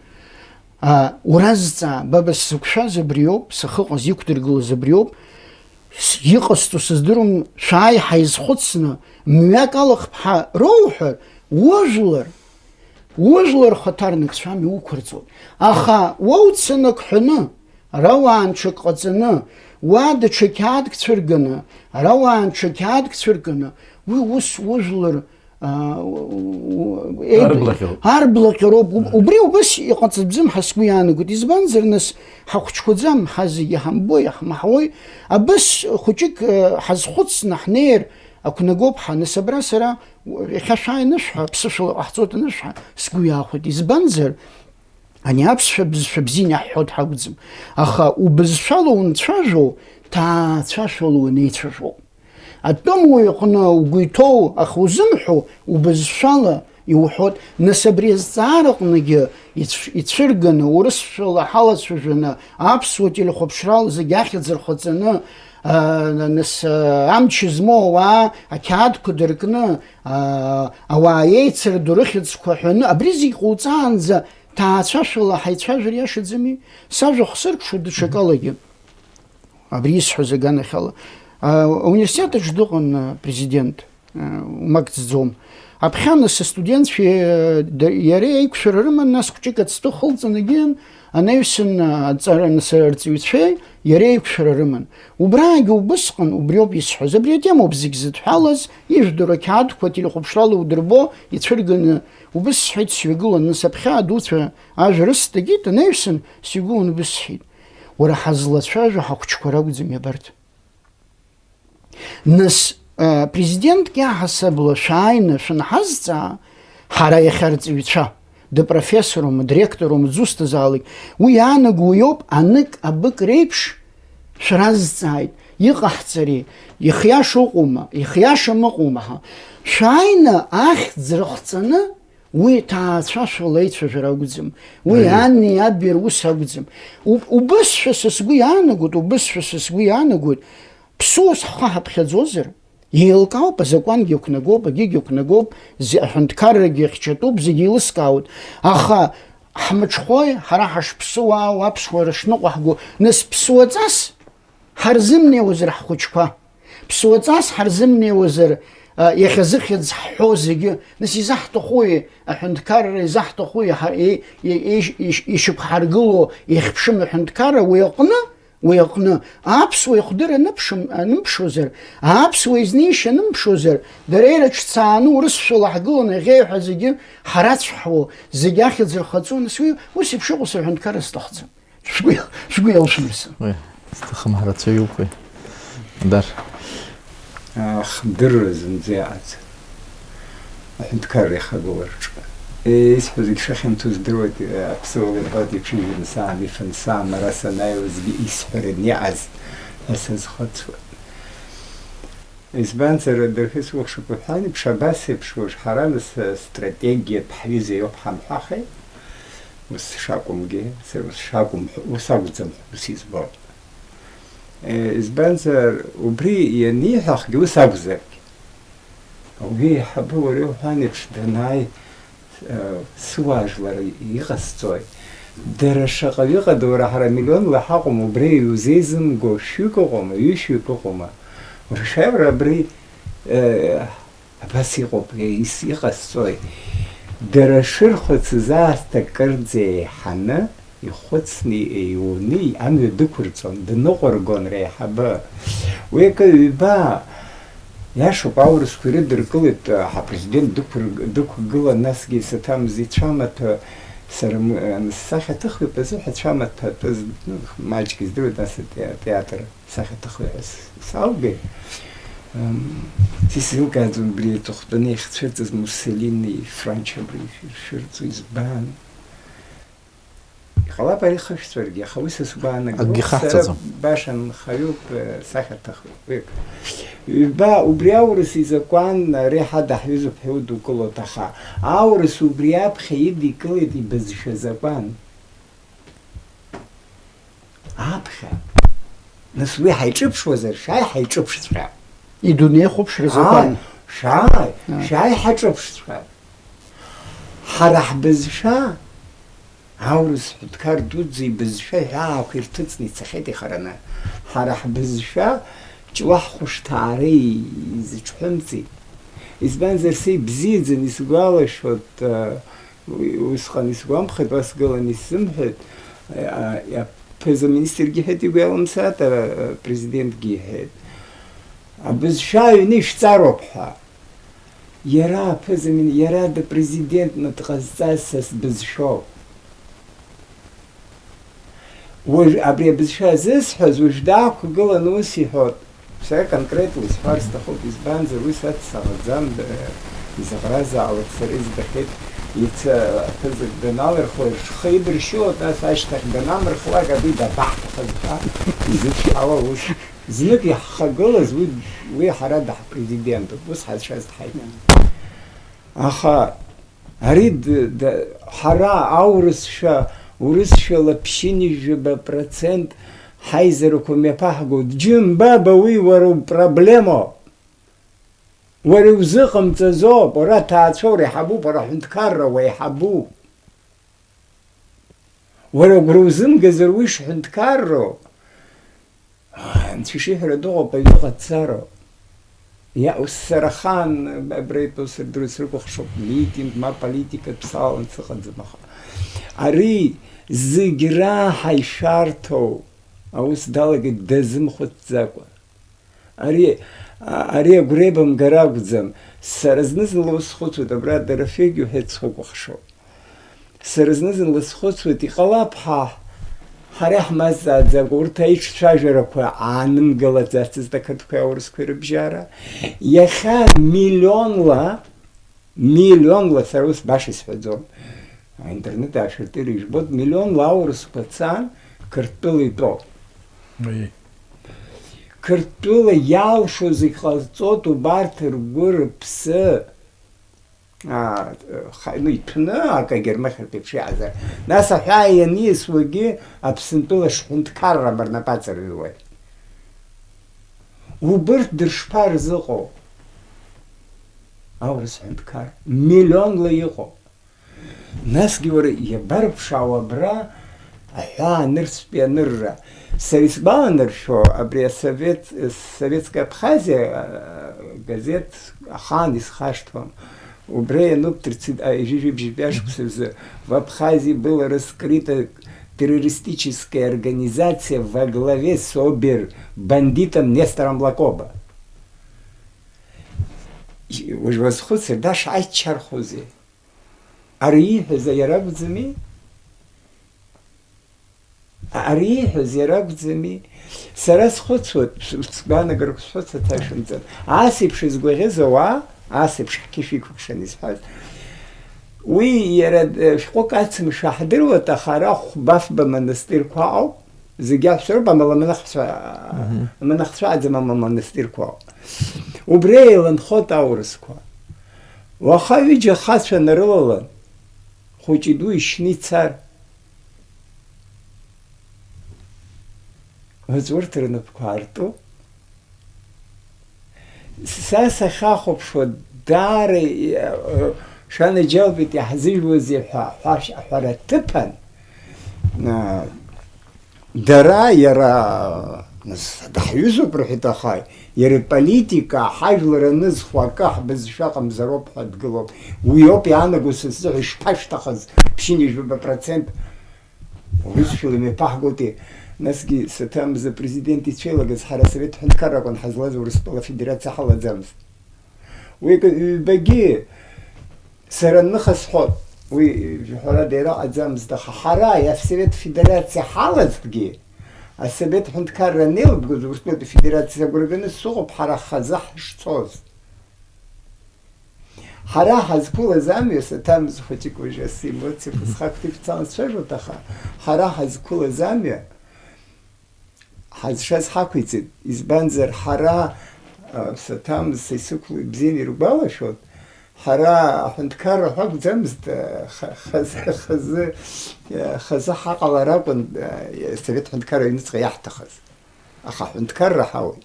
А, уразҵаа, баба, сзықәшәаз абриоуп, сахьыҟаз иқәдыргылаз абриоуп, с-, иҟасҵо сыздыруам, шәааи ҳаизхәыцны, мҩак алахп ҳәа роуҳәар, ужәлар, ужәлар хаҭарнакцәам иуқәырҵоит. Аха уа уцаны ак ҳәаны, ара уаанҽак ҟаҵаны, уа даҽа қьаадк цәырганы, ара уаанҽа қьаадк цәырганы, уи ус ужәлар аа, у-, у-, еид-, арблаҟьароуп. Арблаҟьароуп. Уб-, убри убас иҟаҵатәӡам ҳәа сгәы иаанагоит. Избанзар, нас, ҳахәыҷқәаӡам, ҳа зегьы ҳамбо, иаҳмаҳауеи. Абас хәыҷык, э, ҳазхәыцны ҳнеир ақәнагоуп ҳәа, нас, абра сара, у-, иахьа шәааи анышәҳәа, ԥсышәала ҟаҳҵоит анышәҳәа, сгәы иаахәеит. Избанзар, ани аԥсшәа бызшәа бзианы иаҳҳәоит ҳакәӡам. Аха убызшәала унцәажәо, ҭаацәашәала унеицәажәо. Атәым уаҩ аҟны угәы иҭоу, аха узымҳәо, убызшәала иуҳәоит. Нас абри азҵаара аҟныгьы ицә-, ицәырганы, урысшәала ҳалацәажәаны, аԥсуа телехәаԥшрала зегь ахьӡ рхаҵаны, аа, нас, аа, амч змоу ауаа ақьаадқәа дыркны, аа, ауаа еицырдо рыхьӡқәа ҳәаны, абри зегь ҟауҵаанӡа ҭаацәашәала ҳаицәажәар иашаӡами? Сажәа хсыркәшоит даҽакалагьы. Абри исҳәаз аганахьала, а, ауниверситет аҿы дыҟан, а, президент, а, умак ӡӡом. Аԥхьа нас астудентцәеи, а, д-, иареи аиқәшәара рыман, нас хәҷык ацҭәы хылҵын егьиан, анаҩсан, а, аҵара, нас арҵаҩцәеи иареи аиқәшәара рыман. Убраагьы убысҟан, убриоуп исҳәаз. Абри атемоуп зегь зыдҳәалаз, ижәдыруа ақьаадқәа ателехәаԥшрала удырбо, ицәырганы, убыс сҳәеит, сҩагылан, нас аԥхьа адуцәа ажәа рысҭагеит, анаҩсан сҩагылан, убыс сҳәеит. Уара, ҳазлацәажәо ҳахәҷқәа ракәӡами абарҭ? Нас, а, президентк иаҳасабала шәааины шәанҳазҵаа, ҳара иахьа рҵаҩцәа, дыпрофессорума, дректорума, дзусҭазаалак, уи иаанаго уиоуп, анык-абык реиԥш шәразҵааит, иҟаҳҵари, ихиаша ыҟоума, ихиашам ыҟоума ҳәа. Шәааины ахьӡ рыхҵаны, уи ҭаацәашәала аицәажәара акәӡам. Уи, аиеи, ани аби рус акәӡам. У-, убысшәа са сгәы иаанагоит, убысшәа са сгәы иаанагоит, ԥсуас ҳхы ҳаԥхьаӡозар, еилкаауп, азакәангьы ықәнагоуп, агьигьы ықәнагоуп, зи-, аҳәынҭқаррагьы ихьчатәуп, зегьы еилыскаауеит. Аха ҳмыҽхәои, ҳара ҳашԥсуаау, аԥсуара шныҟәаҳго, нас ԥсуаҵас ҳарзымнеиуазар ҳхәыҷқәа, ԥсуаҵас ҳарзымнеиуазар, а, иахьазыхьӡ ҳҳәо зегьы, нас изаҳҭахуи аҳәынҭқарра, изаҳҭахуи ҳа-, е-, е-, е-, иш-, ишьақәҳаргыло иахьԥшым аҳәынҭқарра, уи аҟны, уи аҟны аԥсуа ихәдыр анымԥшым-, анымԥшуазар, аԥсуа изнеишьа анымԥшуазар, дара ирыҿцааны урысшәала ҳгыланы иахьеиҳәа зегьы ҳарацәҳауо, зегьы ахьӡ рхаҵо, нас уи ус еиԥш иҟоу сара аҳәынҭқарра сҭахӡам. Шәгәы, шәгәы иалшәымырса. Уи, сҭахым ҳара цәаҩуп уи. Дар. Ахдырра зынӡа иаҟаӡам. Аҳәынҭқарра ихагылараҿы. Е, исҳәо зегь шахьымҭоу здыруеит, е, аԥсуала ирҳәоит, иҽыжәланы саамифаны саамара санааиуазгьы исҳәараны иҟаз ҳәа сазхәыцуан. Избанзар, адәахьы сухәаԥшып уҳәан еиԥш, абас еиԥш уажә ҳара нас астратегиатә ҳҩыза иоуп ҳамҳәахи, ус шакәымгьы, сара ус шакәым ҳәа, ус акәӡам ҳәа ус избоит. Е, избанзар, убри ианиҳәахгьы ус акәзаргь, ауаҩы еиҳабы уара иуҳәан еиԥш данааи, Сыуаажәлар иҟасҵои? Дара шаҟаҩы ҟадоура, ҳара миллионла ҳаҟоума, убри иузеизымго шәҩык ыҟоума, ҩышәҩык ыҟоума? Уара шәаҩра абри, э, абас иҟоуп, ис-, иҟасҵои? Дара шырхәыцыз аасҭа кырӡа еиҳаны, ихәыцны, иуны, амҩа дықәырҵон, дныҟәыргон реиҳабы. Уи акы ҩба, иашоуп, аурысқәа ирыдыркылеит, ҳапрезидент дықәырг-, дықәгылан, насгьы саҭамыз ицәамаҭәа, сара м-, ан-, сахьаҭыхҩуп азыҳәа цәамаҭәа атәыз, ну, маҷк издыруеит, нас атеа-, атеатр сахьаҭыхҩы ҳәа с-, салгеит. Ам, сисеилкааӡом, убри аҵыхәтәаны иахьцәырҵыз Муссолини, Франч абри шәырҵо избан? Иҟалап ари хышәҵәаргьы, аха уи са сгәаанагоит. Акгьы хаҳҵаӡом. Сара баша нхаҩуп, э, сахьаҭыхҩы. Ҩба, убри аурыс изакәан, ари ҳада ҳҩызоуп ҳәа удукылоит, аха аурыс убри аԥхьа идикылеит ибызшәа закәан. Аԥхьа. Нас уи ҳаиҿыԥшуазар, шәааи ҳаиҿыԥшҵәҟьа. Идунеихәаԥшра закәан. Ааи, шәааи, Ааи. Шәааи ҳаҿыԥшҵәҟьа. Ҳара ҳбызшәа, аурыс ҳәынҭқар дуӡӡа ибызшәа ҳәаақәа ирҭыҵны ицахьеит ихараны. Ҳара ҳбызшәа ҷлаҳхәышҭаара изыҽҳәымҵит. Избанзар, са ибзиаӡаны исгәалашәоит, э, уи-, усҟан исгәамԥхеит, уа сгылан исзымҳәеит, э, а, аԥыза-министргьы иҳәеит, игәы иалымсааит, ара, э, президентгьы иҳәеит. Абызшәа аҩны ишәҵароуп ҳәа. Иара аԥыза-мин-, иара дыпрезидентны дҟазҵаз са сбызшәоуп. Уажә абри абызшәа зысҳәаз, уажә даақәгыланы ус иҳәоит. Сара конкретла исҳәар сҭахуп, избанзар, уи са дсаӷаӡам, д-, изаӷразаалак сара издыхьеит, иацы аԥызак даналырхуа, рҽхы идыршьылоит, нас ашьҭахь данамырхлак, абри дабаҳҭахыз ҳәа изыдҳәалоу ус. Знык иаҳхагылаз уи, уи ҳара даҳпрезидентуп, ус ҳазшаз дҳаиҭан. Аха ари д-, д-, ҳара аурысшәа, урысшәала ԥшьынҩажәаба процент ҳаизарақәа мҩаԥаҳгоит. Џьым, баба, уи уара упроблемоуп. Уара иузыҟамҵазоуп, уара аҭаацәа уреиҳабуп, уара аҳәынҭқарра уеиҳабуп. Уара агәра узымгазар уи шҳәынҭқарроу? Аа, анцәа ишиҳәара дыҟоуп, аҩныҟа дцароуп. Иа-, ус сара ахаан абра итәоу сырдыруа срыкәыхшоуп, митинг ма политикатә салан сыҟаӡам, аха ари зегь раҳа ишәарҭоу аус далагеит дазымхәыцӡакәа. Ари, а-, ари агәра еибамгар акәӡам. Сара зны-зынла ус схәыцуеит, абра Дорофеигьы уҳәеит схыкәыхшоуп. Сара зны-зынла схәыцуеит, иҟалап ҳа, ҳара иаҳмазҵааӡакәа урҭ аиҿцәажәарақәа аанымгалаӡацызт ақырҭқәеи аурысқәеи рыбжьара. Иахьа миллионла, миллионла, сара ус баша исҳәаӡом, аинтернет аашәыртыр ижәбоит, миллионла аурысқәа цан Қырҭтәыла итәоуп. Аиеи. Қырҭтәыла иалшо зегь ҟазҵоит убарҭ ргәы рыԥсы. Аа, ха-, ну, иҭәны акы агермахьартә еиԥш иаазар. Нас аҳәаа ианиасуагьы Аԥсынтәыла шҳәынҭқаррам рнапы аҵарҩуеит. Убырҭ дышԥарзыҟоу? Аурыс ҳәынҭқар миллионла иҟоуп. Насгьы уара иабарԥшаау абра аҳәаа анырцәтәи анырра? Сара исгәаланаршәо, абри асовет, Советская Абхазия, а, газеҭ ахаан исхашҭуам. Убра иануп тридцать, а, ҩажәи жәибжьтәи ашықәса рзы: «В Абхазии было раскрыто террористическая организация во главе с обер-бандитом Нестором Лакоба». Уажә уазхәыцыр, даша аччархәузеи? Ари ииҳәаз иара акәӡами? Ари ииҳәаз иара акәӡами? Сара схәыцуеит, с-, сгәаанагарақәа сҳәоит, саҭашәымҵан. Ас еиԥш изгәаӷьыз ауаа, ас еиԥш ҳқьышә иқәыкшан изҳәаз, уи иара, э, шәҟәык ацымшәа ҳдыруеит, аха ара Хәба-фба монастырқәа ауп, зегь аҳәса роуп, амала аманахцәа-, Мгм. аманахцәа аӡам, ама монастырқәа ауп. Убри еиланхоит аурысқәа. Уаха ҩыџьа ахацәа нарылалан, хәыҷи-дуи ишьны ицар. Уаҵә урҭ рнапқәа аартуп. Са сахьахәаԥшуа, даара, э, шәанаџьалбеит, иаҳзыжәуазеи ҳәа, ҳәа-, ҳәара ҭыԥан, а, дара, иара, нас, даҳҩызоуп рҳәеит, аха иара иполитика, ҳажәлар анызхуа акы ҳбызшәа ҟамзароуп ҳәа дгылоуп. Уи ауп иаанаго са сзыҳәа ишԥашәҭахыз, ԥшьынҩажәаба процент урысшәала имҩаԥаҳгоитеи? Насгьы Саҭамза апрезидент ицәеилагаз ҳара асовет ҳәынҭқарра акәын ҳазлаз, Урыстәыла афедерациа ҳалаӡамызт. Уи ҩбагьы сара ныха сҳәот, уи, ҳәарада, иара аӡамызт, аха ҳара асовет федерациа ҳалазҭгьы, асовет ҳәынҭқарра анеилыбгоз, Урыстәылатәи Федерациа агәра ганы сыҟоуп ҳара хазы ҳшцоз. Ҳара ҳазқәылаз амҩа, Саҭамза хәыҷык уажәы асы эмоциақәа схақәтәа ицалан сцәажәоит, аха ҳара ҳазқәылаз амҩа ҳазшаз ҳақәиҵеит, избанзар, ҳара, а, Саҭамза исықәло ибзианы иргәалашәоит, ҳара аҳәынҭқарра ҳәа акәӡамызт, а, ха-, хазы, хазы, а, хазы ҳаҟалар акәын, а, Совет ҳәынҭқарра аҩныҵҟа иаҳҭахыз. Аха аҳәынҭқарра ҳауеит.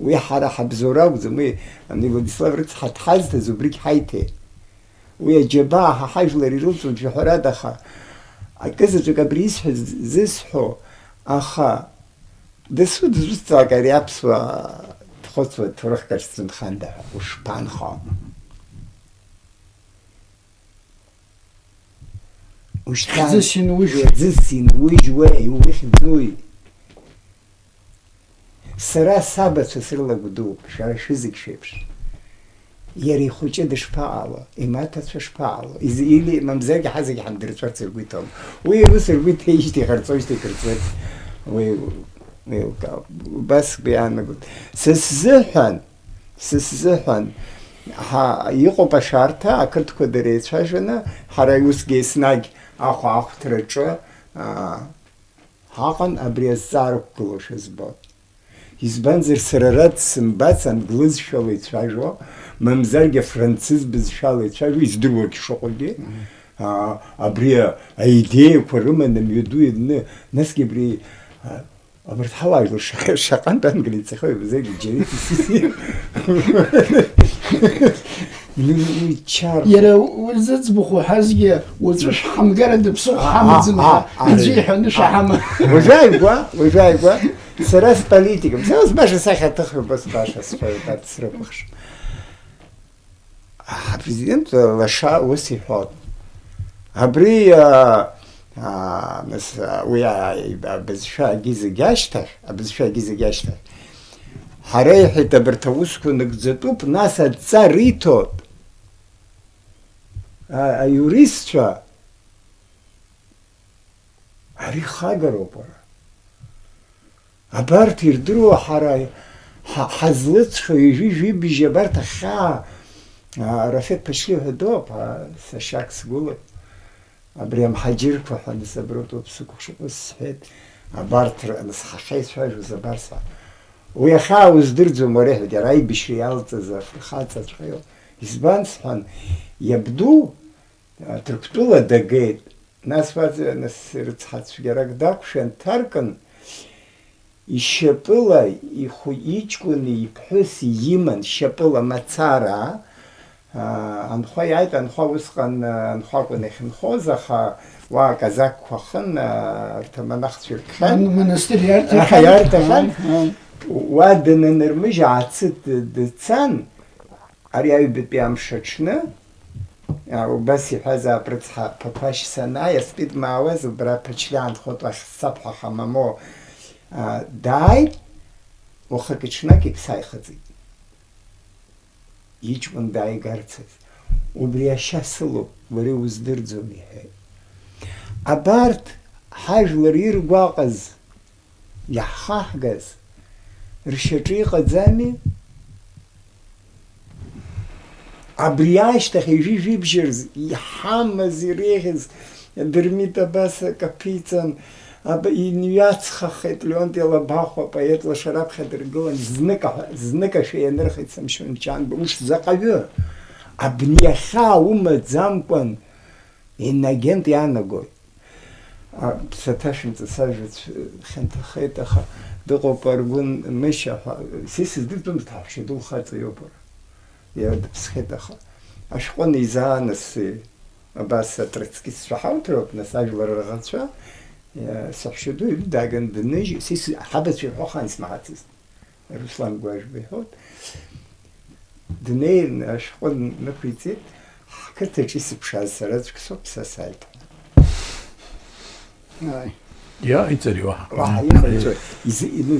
Уи ҳара ҳабзоура акәӡам, уи ани Владислав рыцҳа дҳазҭаз убригь ҳаиҭеит. Уи аџьабаа ҳа ҳажәлар ирылҵуан, жәаҳәарада, аха акызаҵәык абри исҳәаз зысҳәо, аха дасу дызусҭзаалак ари аԥсуа дхәыцуа ҭоурыхк аҿы дцәынханда ҳәа, ушԥанхо? Ушьҭан, хьӡыс инужьуеи? Хьӡыс инужьуеи, иухьӡуи? Сара сабацәа срылагәыдоуп, шәара шәызегь шәеиԥш. Иара ихәыҷы дышԥаҟало, имаҭацәа шԥаҟало, из-, или, мамзаргьы ҳазегь ҳамдырҵәарц ргәы иҭоума? Уи ус ргәы иҭеижьҭеи иҟарҵоижьҭеи кырҵуеит. Уи, уи лкаауп. Убас сгәы иаанагоит. Са сзыҳәан, са сзыҳәан, ҳа, иҟоуп ашәарҭа, ақырҭқәа дара еицәажәаны, ҳара усгьы еснагь ахәаахәҭра аҿы, аа, ҳаҟан, абри азҵаара ықәгылоушәа збон. Избанзар, сара ара дсымбац англызшәала ицәажәо, мамзаргьы афранцыз бызшәала ицәажәо, издыруагь шыҟоугьы, Мгм. а, абри аидеиақәа рыманы мҩаду ианны, насгьы абри, а, абарҭ ҳауаажәлар шаҟа-, шаҟантә англи ицахьоу, мамзаргьы џьаргьы исзиуам. Уи, уи чарҳәа. Иара уи зыӡбахә уҳәазгьы, уаҵәы шәҳамгар ада ԥсыхәа А, ҳамаӡам а, ҳәа, а, аӡәы а, иҳәаны а. Шәаҳама. Уажәааигәа, уажәааигәа, сара сполитикам, сара баша сахьаҭыхра, убас баша сҳәоит, арҭ срыкәыхшоуп. Апрезидент лаша ус иҳәон. Абри, а, а, нас, а, уи, а, абызшәагьы зегь ашьҭахь, абызшәагьы зегь ашьҭахь, ҳара, иҳәеит, абарҭ аусқәа нагӡатәуп, нас адҵа риҭоит, а, аиуристцәа, ари хагароуп, уара. Абарҭ ирдыруа ҳара ҳа-, ҳазлыҵшо ҩажәи жәибжь абарҭ ахьаа, а, Рафеҭ Ԥачлиа ҳәа дыҟоуп, а, сашьак сгәылоуп. Абри амҳаџьырқәа ҳәа, нас, абротәоуп сықәыхшоуп, ус сҳәеит, абарҭ р-, нас, ҳахьеицәажәоз абар сҳәа. Уи ахьаа уздырӡом, уара, иҳәеит, иара аибашьра иалҵыз афырхаҵаҵәҟьа иоуп. Избан, сҳәан, иабду, а, Ҭырқәтәыла дагеит, нас уаҵәы, нас рыцҳа цәгьарак дақәшәан, дҭаркын, ишьапыла ихәы иҷкәыни иԥҳәыси иман, шьапыла мацара, аа, анхәа иааит, анхәа усҟан, аа, анхәа акәын иахьынхоз, аха уа аказакқәа хын, аа, арҭ амонахцәа иркхьан. М-, монастырь иарҭахьан. Аҳа, иарҭахьан. Ааи, ааи. Уа дананырмыжь, аацы д-, дцан, ари аҩбатәи амш аҽны, а, убас иҳәазаап, рыцҳа, Ԥақәашь санааи, аспид маауаз, убра Ԥачлиа анхоит, уахь сцап ҳәа ҳамамоу, а, дааит, уахыки-ҽнаки сааихыҵит. Иҷкәын дааигарцаз. Убри ашьа сылоуп, уара иуздырӡом, иҳәеит. Абарҭ ҳажәлар иргәаҟыз, иаҳхаҳгаз ршьаҿы иҟаӡами? Абри ашьҭахь ҩажәи жәибжь рзы иҳамаз, иреиӷьыз Дырмит абас акы аԥиҵан, аб-, иныҩацхахеит Леонти Лабахәуа апоет лаша раԥхьа дыргылан, знык аҳәа-, знык ашәа ианырхит Самшьон Чанба, ус заҟаҩы! Абни ахьаа умаӡамкәан, ианагент иаанагоит. А, ԥсаҭашәымҵа сажәа цә-, хьанҭахеит, аха дыҟоуп аргәын мышьа ҳәа. Са исыздырӡомызт, ҳаҳәшьа ду лхаҵа иоуп, уара. Иара дыԥсхеит, аха ашәҟәы анизаанасыҩ, Абас атроцкистцәа ҳауҭроуп, нас, ажәлар рӷацәа, э, саҳәшьа ду иҩны дааган дныжь, са ис-, ҳабацәа ирҳәо ахаан исмаҳацызт. Руслан Гәажәба иҳәоит. Днеин ашәҟәы нықәиҵеит, ҳқыҭаҿ исыԥшааз сараӡәк соуп, са сааит. Ааи. Иааиҵари уаҳа? Уаҳа иҟаиҵои? Изы-, ну,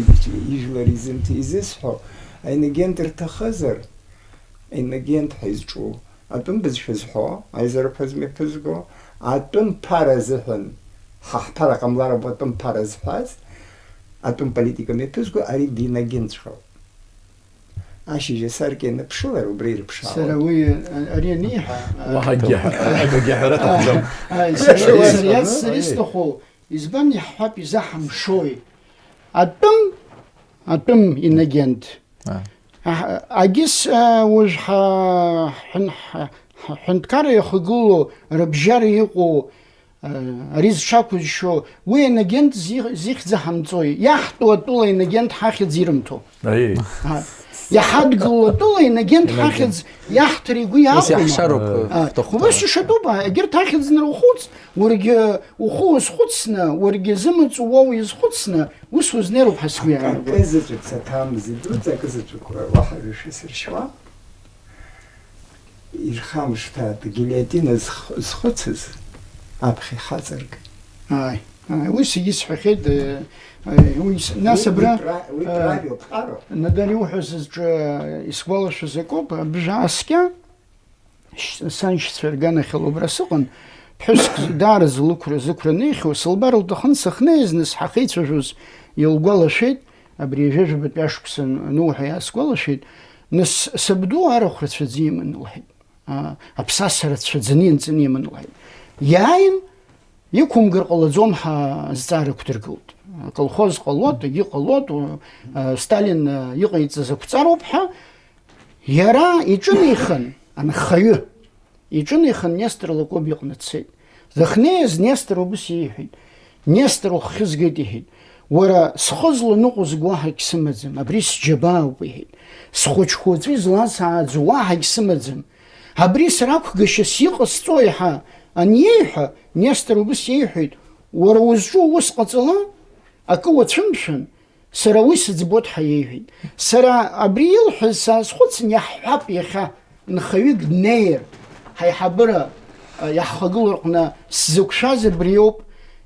ижәлар изымҭ-, изысҳәо, аинагент рҭахызар, аинагент ҳәа изҿу, атәым бызшәа зҳәо, аизарақәа змҩаԥызго, атәым ԥара азыҳәан, ҳа ҳԥара ҟамлароуп атәым ԥара зҳәаз, атәым политика мҩаԥызго, ари динагентҵәҟьоуп. Ашьыжь асаркьа ианыԥшылар, убра ирыԥшаауан. Сара уи, а, ари аниҳәа, а, Уаҳагьы, акгьы аҳәара аҭахӡам. Ааи, сара, сара иац-, сара исҭаху, избан иаҳҳәап, изаҳамшои? Атәым, атәым инагент. А. Аҳ-, агьыс, а, уажә ҳа-, ҳәын-, ҳа-, ҳәынҭқарра иахагылоу, рыбжьара иҟоу, Ари зҽақәызшьо, уи ианагент зи-, зихьӡ ҳамҵои, иаҳтәу атәыла ианагент ҳахьӡ ирымҭо. Аиеи. Ҳа, иҳадгыло атәыла ианагент Ианагент. ҳахьӡ иаҳҭар игәы Ус иаахәома? иаҳшароуп, А, ҳҭахәҭа. Убас ишатәуп, а, егьырҭ ахьӡ нарухәыц, уаргьы ухы уазхәыцны, уаргьы зымаҵ уоу иазхәыцны, ус узнеироуп ҳәа сгәы иаанагоит. Акы заҵәык саҭамзи дуӡӡа, акы заҵәык уаҳа рышәа сыршьуа. Ирхамышҭааит, гильотина зх-, зхәыцыз аԥхьа ихаҵарк. Ааи, ааи, уи зегьы сҳәахьеит, э, э, уи с-, нас Уи, абра, уи пра-, уи э, правилоуп, ҟароуп. Надар иуҳәаз азҿы, э, исгәалашәаз акоуп, абжа аскьа, ш-, саншьцәа рганахьала убра сыҟан, ԥҳәыск з-, даараӡа лықәра, зықәра неихьоу, сылбар лҭахын, сахьнеиз, нас ҳахьеицәажәоз илгәалашәеит, абри ҩажәа-ҩажәабатәи ашықәса ануҳәа иаасгәалашәеит, нас сабду арахә рацәаӡа иман, лҳәеит. А, аԥсаса рацәаӡаны ианҵаны иман, лҳәеит. Иааин, иқәымгар ҟалаӡом ҳәа азҵаара ықәдыргылт. Аколхоз ҟалоит, егьи ҟалоит, у, а, Сталин, а, иҟаиҵаз ақәҵароуп ҳәа, иара иҿынеихан, анхаҩы, иҿынеихан Нестор Лакоба иҟны дцеит. Дахьнеиз Нестор убас иеиҳәеит, Нестор, уххь згеит, иҳәеит. Уара, схы зланыҟәызго уаҳагь сымаӡам, абри сџьабаауп, иҳәеит. Схәыҷқәа уаҵәы изласааӡо уаҳагь сымаӡам. Абри сара ақәгашьас иҟасҵои ҳәа аниеиҳәа, Нестор убас иеиҳәеит, уара узҿу ус ҟаҵала, акы уацәымшәан, сара уи сыӡбоит ҳәа иеиҳәеит. Сара абри илҳәаз саазхәыцын, иаҳҳәап, иахьа нхаҩык днеир, ҳаиҳабыра, а, иаҳхагылоу рҟны сзықәшәаз абриоуп,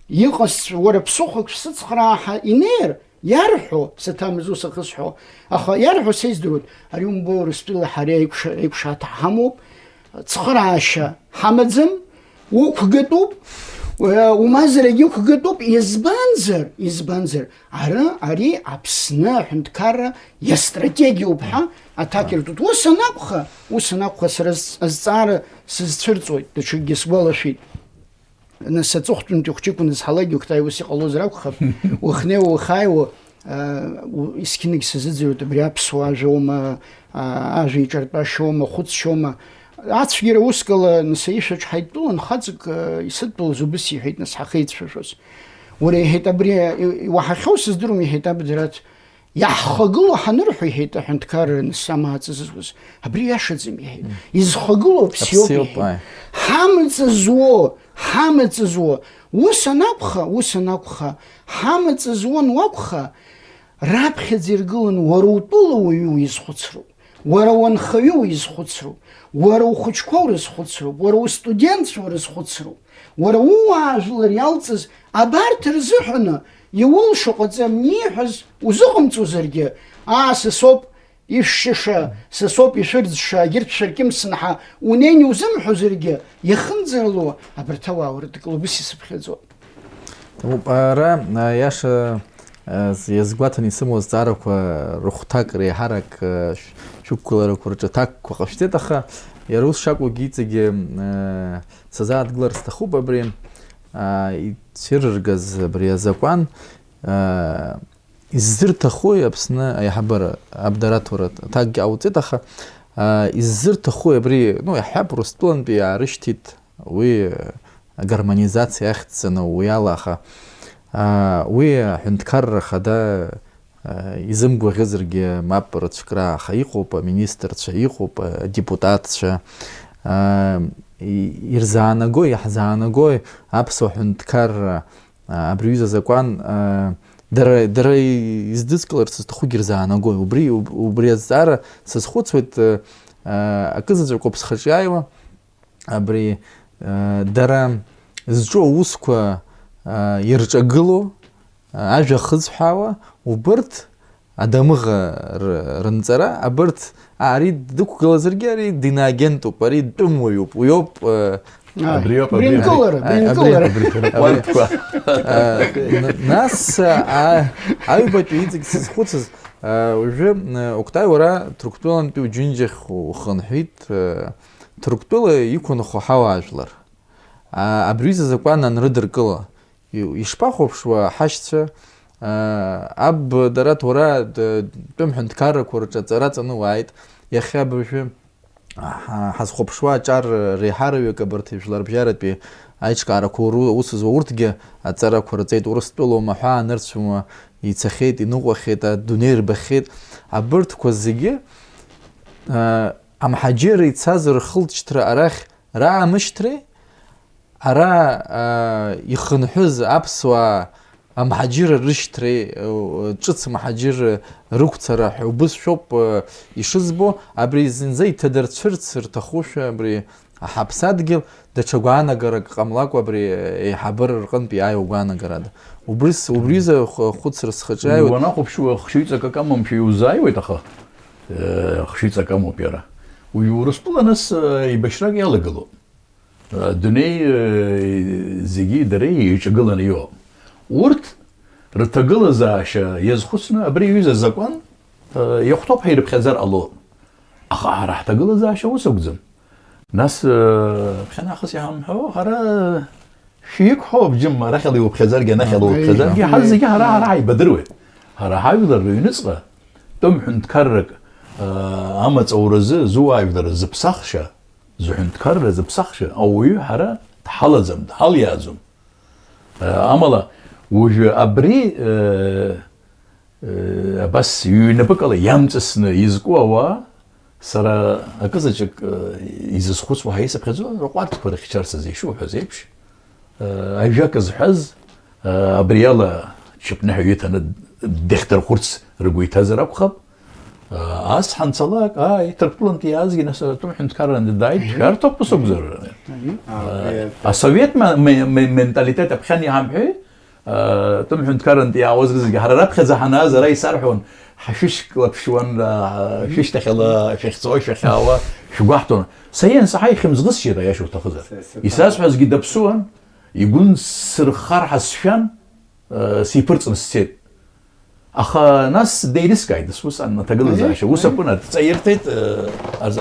иҟасҵо, уара ԥсыхәак шәсыцхраа ҳәа инеир, иарҳәо, саҭамыз ус ахысҳәо, аха иарҳәо са издыруеит, ари умбои, Урыстәылеи ҳареи аиқәша-, аиқәшаҳаҭра ҳамоуп, цхыраашьа ҳамаӡам, уқәгатәуп, уа-, умазарагьы ықәгатәуп, избанзар, избанзар, ара, ари Аԥсны аҳәынҭқарра иастратегиоуп ҳәа аҭак иртәуп. Ус анакәха, ус анакәха, сара з-, азҵаара сызцәырҵуеит, даҽакгьы сгәалашәеит. Нас аҵыхәтәантәи хәҷыкәын зҳалакгьы уктаи ус иҟалозар акәхап, уахнеиуа, уахааиуа, а, у-, есқьынагь сазыӡырҩуеит, абри аԥсуа ажәоума, а, ажәа иҿартәашьоума, хәыцшьоума. Ацәгьара уск ала, нас, аишәаҿ ҳаидтәалан, хаҵак, а, исыдтәалаз убыс иҳәеит, нас, ҳахеицәажәоз. Уара, иҳәеит, абри, и-, иуаҳахьоу сыздыруам, иҳәеит Абдраҭ, иаҳхагылоу ҳанырҳәо, иҳәеит, аҳәынҭқарра нас амааҵ зызуз, абри иашаӡам, иҳәеит. Мм. Изхагылоу аԥсиоуп, Аԥсиоуп, иҳәеит. Ааи. Ҳамаҵ зуо, ҳамаҵ зуо. Ус анакәха, ус анакәха, ҳамаҵ зуан уакәха, раԥхьаӡа иргыланы уара утәыла уаҩы уизхәыцроуп, уара уанхаҩы уизхәыцроуп, уара ухәыҷқәа урызхәыцроуп, уара устудентцәа урызхәыцроуп, уара ууаажәлар иалҵыз абарҭ рзыҳәаны иулшо ҟаҵам ииҳәаз узыҟамҵозаргьы, аа, са соуп ишәшьыша, са соуп ишәырӡша, егьырҭ шәаркьымсынҳа, унеин иузымҳәозаргьы, иахынӡарыло абарҭ ауаа урыдкыл, убыс исыԥхьаӡоит. Ҭабуп, ара, а, иаша, а, з-, иазгәаҭаны исымоу азҵаарақәа рыхәҭак реиҳарак, а, шә-, шәықәгыларақәа рҿы аҭакқәа ҟашәҵеит, аха иара ус шакәугьы иҵегьы, а, сазааҭгылар сҭахуп абри, а, ицәырыргаз абри азакәан, а, иззырҭахуи Аԥсны аиҳабыра, Абдраҭ, уара аҭакгьы ҟауҵеит, аха, а, иззырҭахуи абри, ну, иаҳҳәап, Урыстәылантәи иаарышьҭит, уи, а, агармонизациа ахьӡҵаны уи ала, аха, а, уи аҳәынҭқарра ахада, а, изымгәаӷьызаргьы мап рыцәкра, аха иҟоуп аминистрцәа, иҟоуп адепутатцәа, а, ирзаанагои, иаҳзаанагои аԥсуа ҳәынҭқарра, а, абри аҩыза азакәан, а, дара, дара издыскыларц зҭахугьы рзаанагои? Убри, уб-, убри азҵаара сазхәыцуеит, а, а, акызаҵәык ауп схаҿы иааиуа, абри, а, дара зҿу аусқәа, а, ирҿагыло, а, ажәа хызҳәаауа, убырҭ адамыӷа р-, рынҵара, абырҭ, а, ари дықәгылазаргьы, ари диноагентуп, ари тәымуаҩуп, уиоуп, а, Ааи. Абриоуп, абри, Бенкылара, абри, бенкылара. Абри, абри, абри. Уанкқәа. А, н-, нас, а, аҩбатәи иҵегь сызхәыцыз, а, уажәы, а, Октай, уара Ҭырқәтәылантәи уџьынџьахь ухынҳәит, а, Ҭырқәтәыла иқәынхо ҳауаажәлар. А, абри аҩыза азакәан анрыдыркыла, и-, ишԥахәаԥшуа ҳашьцәа, а, аб Дараҭ, уара д-, тәым ҳәынҭқаррақәа рҿы аҵара ҵаны уааит, иахьа абыржәы ҳа-, ҳазхәаԥшуа аҿар реиҳараҩык абарҭ жәларбжьаратәи аиҿкаарақәа уру-, аус зуа урҭгьы аҵарақәа рҵеит, Урыстәылоума ҳәа анырцәума ицахьеит, иныҟәахьеит, адунеи рбахьеит. Абырҭқәа зегьы, а, амҳаџьырра ицаз рхылҵшьҭра арахь раамышьҭреи, ара, а, ихынҳәыз аԥсуаа амҳаџьырра рышьҭреи, э, ҿыц мҳаџьырра рықәцара ҳәа убыс шәоуп, э, ишызбо, абри зынӡа иҭадырцәырц рҭахушәа, абри ҳаԥсадгьыл даҽа гәаанагарак ҟамлакәа абри, э, еиҳабыра рҟынтә иааиуа гәаанагарада. Убри с-, убри изы хә-, хәыцра схаҿы иааиуеит. Уанахәаԥшуа, хшыҩҵак акы амамшәа иузааиуеит, аха, э, хшыҩҵак амоуп иара. Уи Урыстәыла нас, э, еибашьрак иалагылоуп. Адунеи, э, зегьы дара еиҿагыланы иҟоуп. Урҭ рҭагылазаашьа иазхәыцны абри аҩыза азакәан, э, иахәҭоуп ҳәа ирыԥхьаӡар ҟалоит. Аха ҳара ҳҭагылазаашьа ус акәӡам. Нас, э, ԥхьанахыс иҳамҳәо, ҳара шәиқәҳауп, џьым, арахьала иуԥхьаӡаргьы, анахьала Аиеи. уԥхьаӡаргьы, ҳара Аиеи. зегьы ҳара, ҳара ҳаибадыруеит. Ҳара ҳажәлар рыҩныҵҟа, тәым ҳәынҭқаррак, э, амаҵ ауразы, зуаажәлар зыԥсахшьа, зҳәынҭқарра зыԥсахшьа ауаҩы ҳара дҳалаӡам, дҳалиааӡом. Амала, уажәы абри, э, э, абас ҩнапыкала иамҵасны изку ауаа, сара акызаҵәык, э, изызхәыцуа ҳәа исыԥхьаӡо, рҟәардәқәа рыхьчарц азы ишуҳәаз еиԥш, э, ажәак зҳәаз, э, абриала чыԥныҳәа иҭаны дахьдырхәырц ргәы иҭазар акәхап. Ас ҳанцалак, ааи, Ҭырқәтәылантәи иаазгьы нас атәым ҳәынҭқаррантәи дааит, шәарҭоуп ус акәзар. Аиеи. Асовет ма-, ме-, ме-, менталитет аԥхьан иҳамҳәеи, атәым ҳәынҭқаррантәи иаауаз рызегьы ҳара раԥхьаӡа ҳанааз ара исарҳәон, ҳшәышьклаԥшуан, шәышьҭахьала шәахьцауа, шәахьаауа шәгәаҳҭон. Са иансаҳа ихьымӡӷысшьеит, аиаша уҭахызар. Исазҳәазгьы даԥсуан, игәы нсырхар ҳәа сшәан, сиԥырҵны сцеит. Аха нас деилыскааит, ус ан-, аҭагылазаашьа, Аиеи, ус аиеи. акәын, адҵа ирҭеит, э, азы.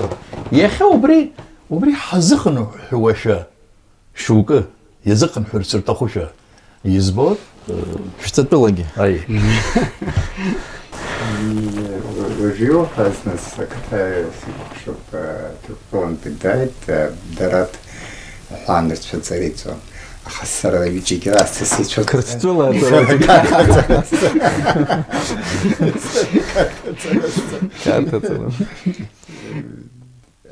Иахьа убри, убри ҳазыхынҳәуашәа шьоукы, иазыхынҳәырц рҭахушәа избоит, э, Шәҵатәылагьы. Аиеи. Уажәы иуҳәаз нас, акаҭа сикәыхшоуп, э, Ҭырқәтәылантәи дааит, э, Дараҭ ҳәа анырцәыҵара иҵон. Аха сара ҩыџьагьы раасҭа сицәа Қырҭтәыла аҵара. Қарҭ аҵара.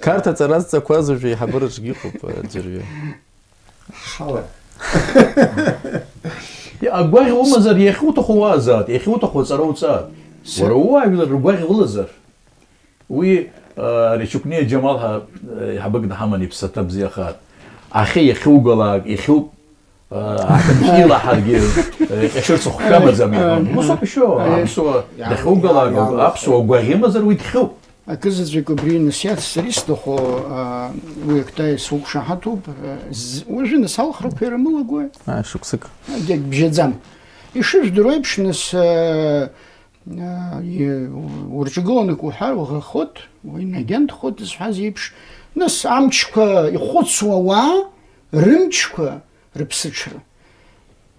Қарҭ аҵара зҵақәаз уажәы еиҳабыраҿгьы ыҟоуп, аӡәырҩы. Ҳала. Агәаӷь умазар, иахьуҭаху уаазаат, иахьуҭаху аҵара уҵаат. Уара ууаажәлар ргәаӷь улазар. Уи, а, ари Чукниа Џьамал ҳәа, а, еиҳабык дҳаман, иԥсаҭа бзиахааит. Ахьы иахьугалак, ихьуп, а, аҳәынҭ илаҳаргьы, а, иҟьашьырц ухшәамаӡам, иҳәон. Ус ауп ишыҟоу, аиеи. Аԥсуа дахьугалак, аиеи, аԥсуа гәаӷь имазар, уи дхьуп. Акызаҵәык убри нас иацҵар исҭаху, а, уи акта исуқәшаҳаҭуп, а, з-, уажәы нас алхрақәа ирымылагои? А, шықәсык. Егьбжьаӡам. Ишыжәдыруа еиԥш, нас, а, А, и-, урҿагыланы уҳәар уаӷахоит, уинагентхоит зҳәаз еиԥш, нас амчқәа ихәыцуа ауаа рымчқәа рыԥсыҽра.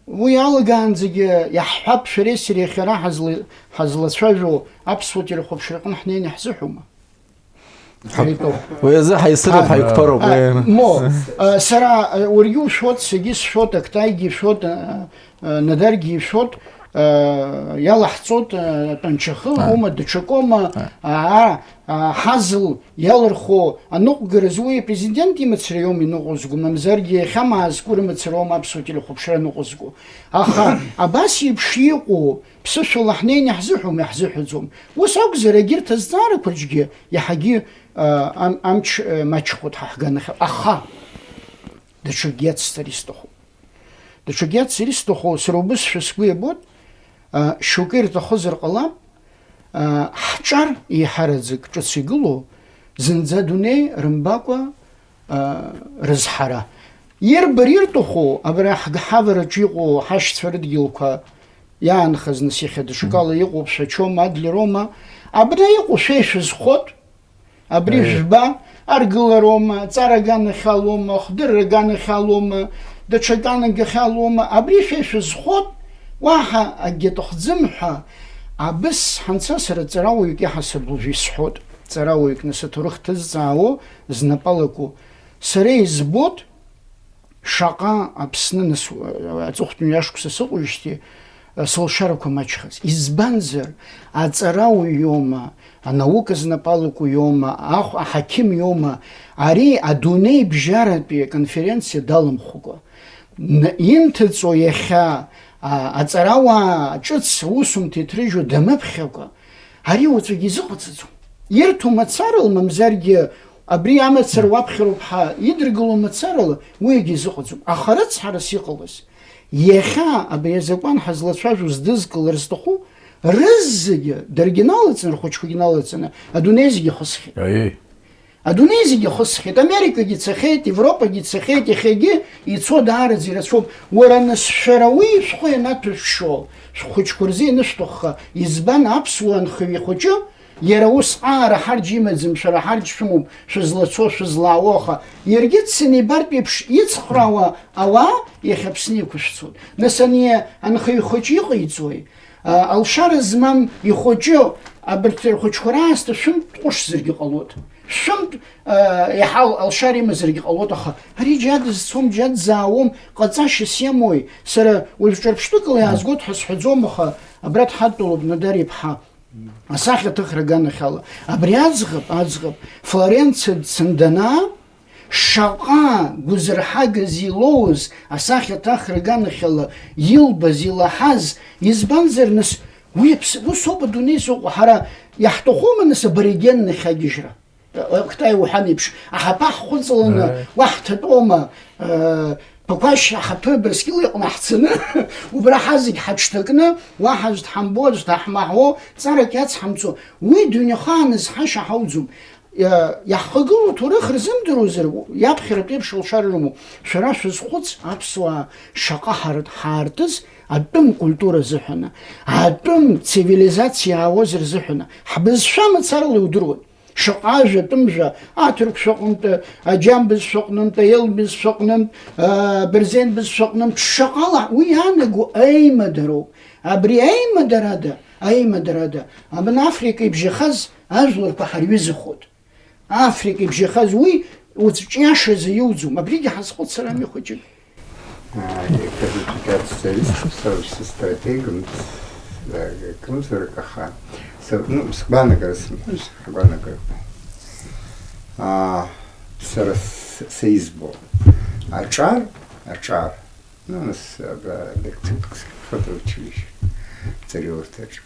Уи алагаанӡагьы иаҳҳәап, шәареи сареи иахьа ара ҳазла-, ҳазлацәажәо аԥсуа телехәаԥшраҟны ҳнеины ҳзыҳәома? Ҳа-, Ҳаитәоуп. Уи азы ҳаисыруп, А, ҳаиқәԥароуп, а, уи. Мо, а, сара, а, уаргьы ушәот, саргьы сшәот, Актаигьы ишәот, а, а, Надаргьы ишәот, Иалаҳҵоит, тәанчахы, ума, даҽакома, аа, ҳазл иалырхуа аныҟәгаразы уи апрезидент имацара иоума иныҟәызго, мамзаргьы иахьа маазку рымацара аума аԥсуа телехәаԥшра аныҟәызго. Аха абас еиԥш иҟоу ԥсышәала ҳнеины иаҳзыҳәом, иаҳзыҳәаӡом. Ус акәзар, егьырҭ азҵаарақәа рҿгьы иаҳагьы, а, ам-, амч, э, маҷхоит ҳа ҳганахьала. Аха даҽакгьы ацҵар исҭахуп. Даҽакгьы ацҵар исҭаху, сара убысшәа сгәы иабоит, а, шьоукы ирҭахызар ҟалап, а, ҳҿар еиҳараӡак ҿыц игылоу, зынӡа адунеи рымбакәа, а, рызҳара. Ирбар ирҭаху, абра ҳг-, ҳавараҿы иҟоу ҳашьцәа рыдгьылқәа иаанхаз, нас, иахьа даҽакала иҟоуп, Шәачома, Адлерома, абра иҟоу шәа ишәызхот, абри жәба, аргыларома, ҵара аганахьалома, хдырра аганахьалома, даҽа аганахьалома, абри шәа ишәызхот, уаҳа акгьы аҭахӡам ҳәа, абыс ҳанца сара ҵарауаҩык иаҳасаб уажәы исҳәот, ҵарауаҩык, нас, аҭоурых ҭызҵаауа, знапы алаку. Сара избот, шаҟа Аԥсны, нас, аҵыхәтәантәи ашықәса сыҟоуижьҭеи, сылшарақәа маҷхаз. Избанзар, аҵарауаҩ иоума, анаука знапы алаку иоума, ахә-, аҳақьым иоума, ари адунеибжьаратәи аконференциа даламхәыкәа, н-, инҭыҵуа иахьа, а, аҵарауаа ҿыц аусумҭа иҭрыжьуа дамыԥхьакәа, ари уаҵәгьы изыҟаҵаӡом. Ирҭо мацарала, мамзаргьы абри амацара уаԥхьароуп ҳәа идыргыло мацарала, уигьы изыҟаӡом. Аха рыцҳарас иҟалаз, иахьа абри азакәан ҳазлацәажәоз дызкылар зҭаху, рызегьы, даргьы налаҵаны, рхәыҷқәагьы налаҵаны, адунеи зегьы ихысхьеит. Аиеи. Адунеи зегьы ихысхьеит, Америкагьы цахьеит, Европагьы цахьеит, иахьагьы ицо даараӡа ирацәоуп. Уара, нас, шәара уи шәхәы ианаҭәышәшәо, шәхәыҷқәа рзы ианышәҭахха, избан аԥсуа анхаҩы ихәыҷы, иара ус аара ҳарџь имаӡам, шәара ҳарџь шәымоуп, шәызлацо, шәызлаауо, аха иаргьы дцаны ибартә еиԥш ицхраауа ауаа иахьа Аԥсны иқәышәцоит. Нас ани анхаҩы ихәыҷы иҟаиҵои? А, алшара змам ихәыҷы, абарҭ рхәыҷқәа раасҭа шәынтә ҟәышзаргьы ҟалоит. Шәынтә, а, иаҳа ал-, алшара имазаргьы ҟалоит, аха ари џьа дызцом, џьа дзаауам, ҟаҵашьас иамои? Сара уажә ҿырԥштәыкала иаазгоит ҳәа сҳәаӡом, аха абра дҳадтәалоуп Нодар иԥҳа, асахьаҭыхра аганахьала. Абри аӡӷаб, аӡӷаб, Флоренциа дцаны данаа, шаҟа гәазырҳагас илоуз асахьаҭыхра аганахьала илбаз, илаҳаз, избанзар, нас, уи аԥс-, усоуп адунеи зыҟоу, ҳара иаҳҭахума, нас, аборигенны хагьежьра? Кытай уҳәан еиԥш, аҳаԥы ҳхәыҵаланы, уа ҳҭатәома, э, Ԥақәашь аҳаԥы Абрыскьыл иҟны ҳцаны, убра ҳазегь ҳаҽҭакны, уаҳа аӡә дҳамбо, аӡә даҳмаҳәо, ҵарак иацҳамҵо, уи дунеихааны зҳаша ҳауӡом. Иа-, иаҳхагылоу ҭоурых рзымдыруазар, иаԥхьаратәи еиԥш алшара рымоуп. Шәара шәазхәыц, аԥсуаа шаҟа ҳар-, ҳаартыз атәым культура азыҳәаны, атәым цивилизациа аауаз рзыҳәаны, ҳбызшәа мацарала иудыруан. Шаҟа ажәа, атәым жәа, аҭырқәшәаҟынтә, аџьам бызшәаҟнынтә, аел бызшәаҟнынтә, а, бырзен бызшәаҟнынтә, шаҟала уи иаанаго аимадароуп. Абри аимадарада, аимадарада, абна Африка ибжьахаз ажәларқәа ҳарҩызахоит. Африка ибжьахаз уи уцәҿиашазы иуӡом, абригьы ҳазхәыцыр ами хәыҷык. Ааи, кадыцәгьа ацәцаҩыс, сара сыстратегым, акымзарак, аха, са, ну, сгәаанагара сымҳәои, сгәаанагара. Аа, сара с-, сеизбо. Аҿар, аҿар. Ну, нас, абра, лекциа, фотоучилище, Ҵариурҭаҿ.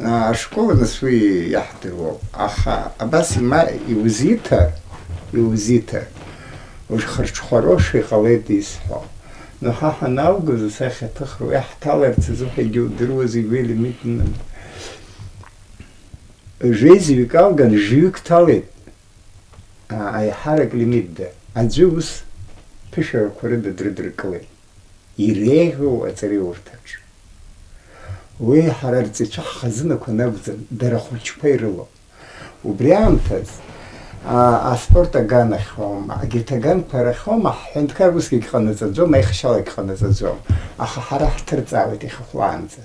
Ашкол, нас, уи иаҳдыруоуп. Аха абас има-, иузиҭар, иузиҭар, ушхырҽхәароушәа иҟалеит исҳәо. Но ҳа ҳаналгоз асахьаҭыхра уи ҳҭаларц азыҳәа егьудыруаз игәы илимитны. Жәеизаҩык алган, жәаҩык ҭалеит, а, аиҳарак лимитда. Аӡәы ус ԥышәарақәа рыда дрыдыркылеит. Иреиӷьу аҵариурҭаҿ. Уи ҳара рҵаҩцәа ҳхазынақәа анакәӡам, дара ахәыҷқәа ирылоуп. Убри аамҭаз, а, аспорт аганахьоума, егьырҭ аганқәа рахьоума, ҳҳәынҭқар усгьы ҟанаҵаӡом, аихшьалагь ҟанаҵаӡом, аха ҳара ҳҭырҵаауеит иахьахәлаанӡа.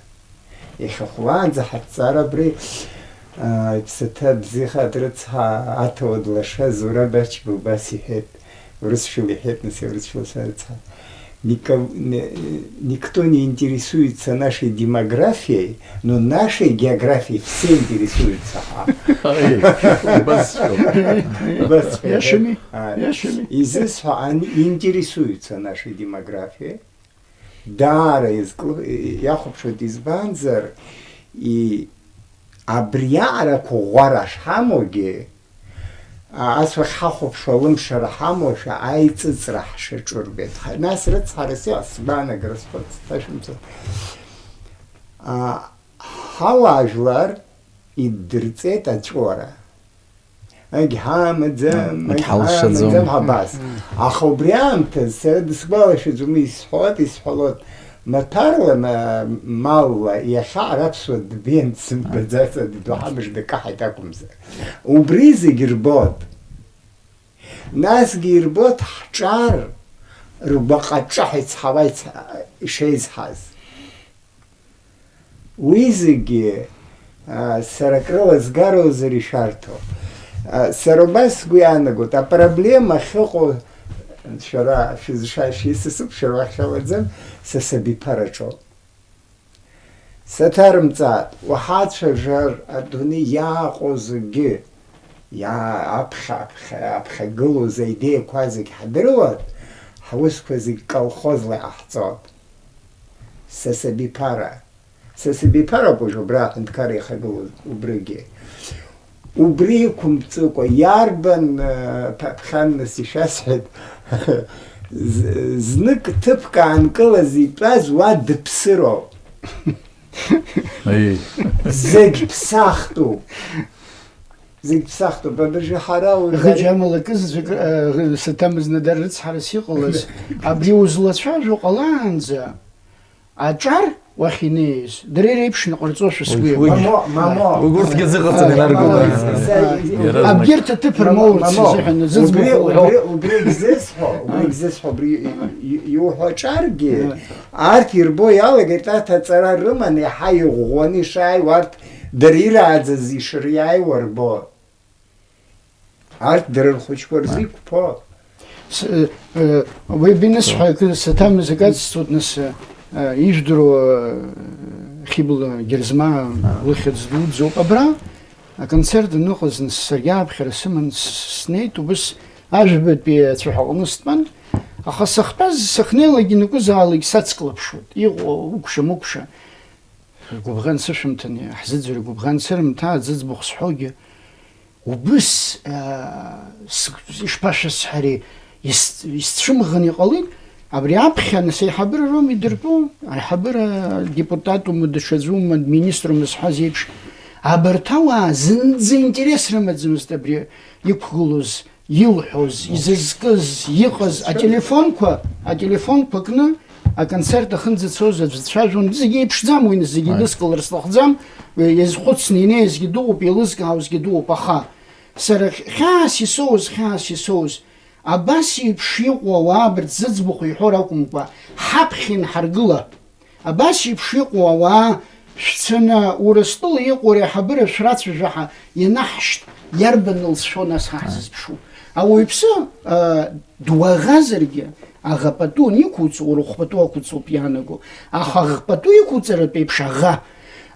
Иахьахәлаанӡа ҳаҭҵаара абри, а, иԥсаҭа бзиахааит рыцҳа, аҭауад лаша Зураб Ачба убас иҳәеит, урысшәала иҳәеит, нас, урысшәала сарыцҳа. Нико-, не-, никто не интересуется нашей демографией, но нашей географией все интересуются. А? Ай, убасшәоуп. Убасшәоуп. Иашами? А, Иашами? Изысҳәо, они интересуются нашей демографией. Даара изкл-, иахәаԥшуеит, избанзар, и-, абри аҟарақәа ӷәӷәара шҳамоугьы, а, ас уахь ҳахәаԥшуа алымшара ҳамоушәа аиҵыҵра ҳшаҿу рбеит. Ҳа-, нас рыцҳарас иҟаз сгәаанагара схәыц-, сашәымҵан. А, ҳауаажәлар иддырҵеит аҵәуара. Егьҳамаӡам, Егьҳалшаӡом. Егьҳамаӡам, абас. Аха убри аамҭазы сара дысгәалашәаӡом, исҳәоит, исҳәалоит. Маҭәарла, ма-, малла, иахьа ара аԥсуа дбеиан дсымбаӡац, адыдуҳа мыжда каҳаит акәымзар. Убри зегь рбот. Насгьы ирбот ҳҿар ргәаҟаҿаҳәа ицҳауа ицҳа-, ишеизҳаз. Уи зегьы, а, сара акрыла згароузар ишәарҭоуп. А, сара убас сгәы иаанагоит, апроблема ахьыҟоу, шәара шәызшашьа исасуп, шәара уахь шәалаӡам, са сабиԥараҿоуп. Саҭарымҵааит, уҳацәажәар адунеи иааҟоу зегьы, иа-, аԥхьа, аԥхьа, аԥхьагылоу зеидеиақәа зегь ҳдыруан, ҳусқәа зегь колхозла иҟаҳҵон. Са сабиԥара. Са сабиԥароуп уажә убра аҳәынҭқарра иахагылоу убригьы. Убри иқәымҵыкәа, иарбан, э, ҭаԥхьанныс ишәасҳәеит, з-, знык ҭыԥк аанкылаз итәаз уа дыԥсыроуп. Аиеи. Зегь ԥсахтәуп. Зегь ԥсахтәуп, абыржәы ҳара уи Аха џьамала акы заҵәык, э, саҭамыз надар рыцҳарас иҟалаз, абри узлацәажәо ҟалаанӡа, аҿар уахь инеиз, дара иреиԥшны ҟарҵошәа сгәы Уи, иабоит. Мамо, мамо. Уи урҭгьы зыҟаҵаны Мамо, инаргоит. са- Иаразнак. Абгьырҭ аҭыԥ Мамо, рмоурц мамо. азыҳәан, Убри, зыӡбахә убри, убри зысҳәо, убри зысҳәо, убри и-, и-, иуҳәо аҿаргьы, Ы. Арҭ ирбо иалагеит, арҭ аҵара рыман, иаҳа иӷәӷәаны ишааиуа, арҭ дара ирааӡаз ишыриааиуа рбо. Арҭ дара рхәыҷқәа рзы иқәԥо. С-, э, э, уи бинысҳәа, акы саҭамыз акы ацсҵоит, нас, э, э, ижәдыруа, э, Хьыбла Герзмаа лыхьӡ дуӡӡоуп. Абра аконцерт аныҟаз, нас, саргьы ааԥхьара сыман с-, снеит, убыс ажәабатәи ацәаҳәаҟны стәан, аха сахьтәаз, сахьнеилак инакәызаалак сацклаԥшуеит, иҟоу укәша-мыкәша. Сгәыбӷан сышәымҭан, ҳзыӡырҩ гәыбӷан сырымҭа, аӡыӡбахә сҳәогьы, убыс, аа, с-, ишԥашәасҳәари, ис-, исцәымӷын иҟалеит, абри аԥхьа, нас, аиҳабыра роума идыртәу, аиҳабыра депутатума, даҽаӡәума, министрума зҳәаз еиԥш, абарҭ ауаа зынӡа интерес рымаӡамызт абри иқәгылоз, илҳәоз, изызкыз, иҟаз, ателефонқәа, ателефонқәа кны аконцерт ахьынӡацоз аӡә дцәажәон, зегьы еиԥшӡам уи, зегьы Ааи. Идыскылар сҭахӡам, иазхәыцны инеизгьы дыҟоуп, еилызкаауазгьы дыҟоуп, аха сара хьаас исоуз, хьаас исоуз, абас еиԥш иҟоу ауаа абарҭ зыӡбахә иҳәо ракәымкәа, ҳаԥхьа инҳаргыла, абас еиԥш иҟоу ауаа шәцаны, Урыстәыла иҟоу ари аиҳабыра шәрацәажәа ҳәа ианаҳшьҭ, иарбан лҵшәоу нас ҳа ҳзызԥшу? Ауаҩԥсы, а, дуаӷазаргьы, аӷа пату аниқәуҵо, уара ухәпату ақәуҵоуп иаанаго. Аха аӷа пату иқәуҵаратә еиԥш аӷа,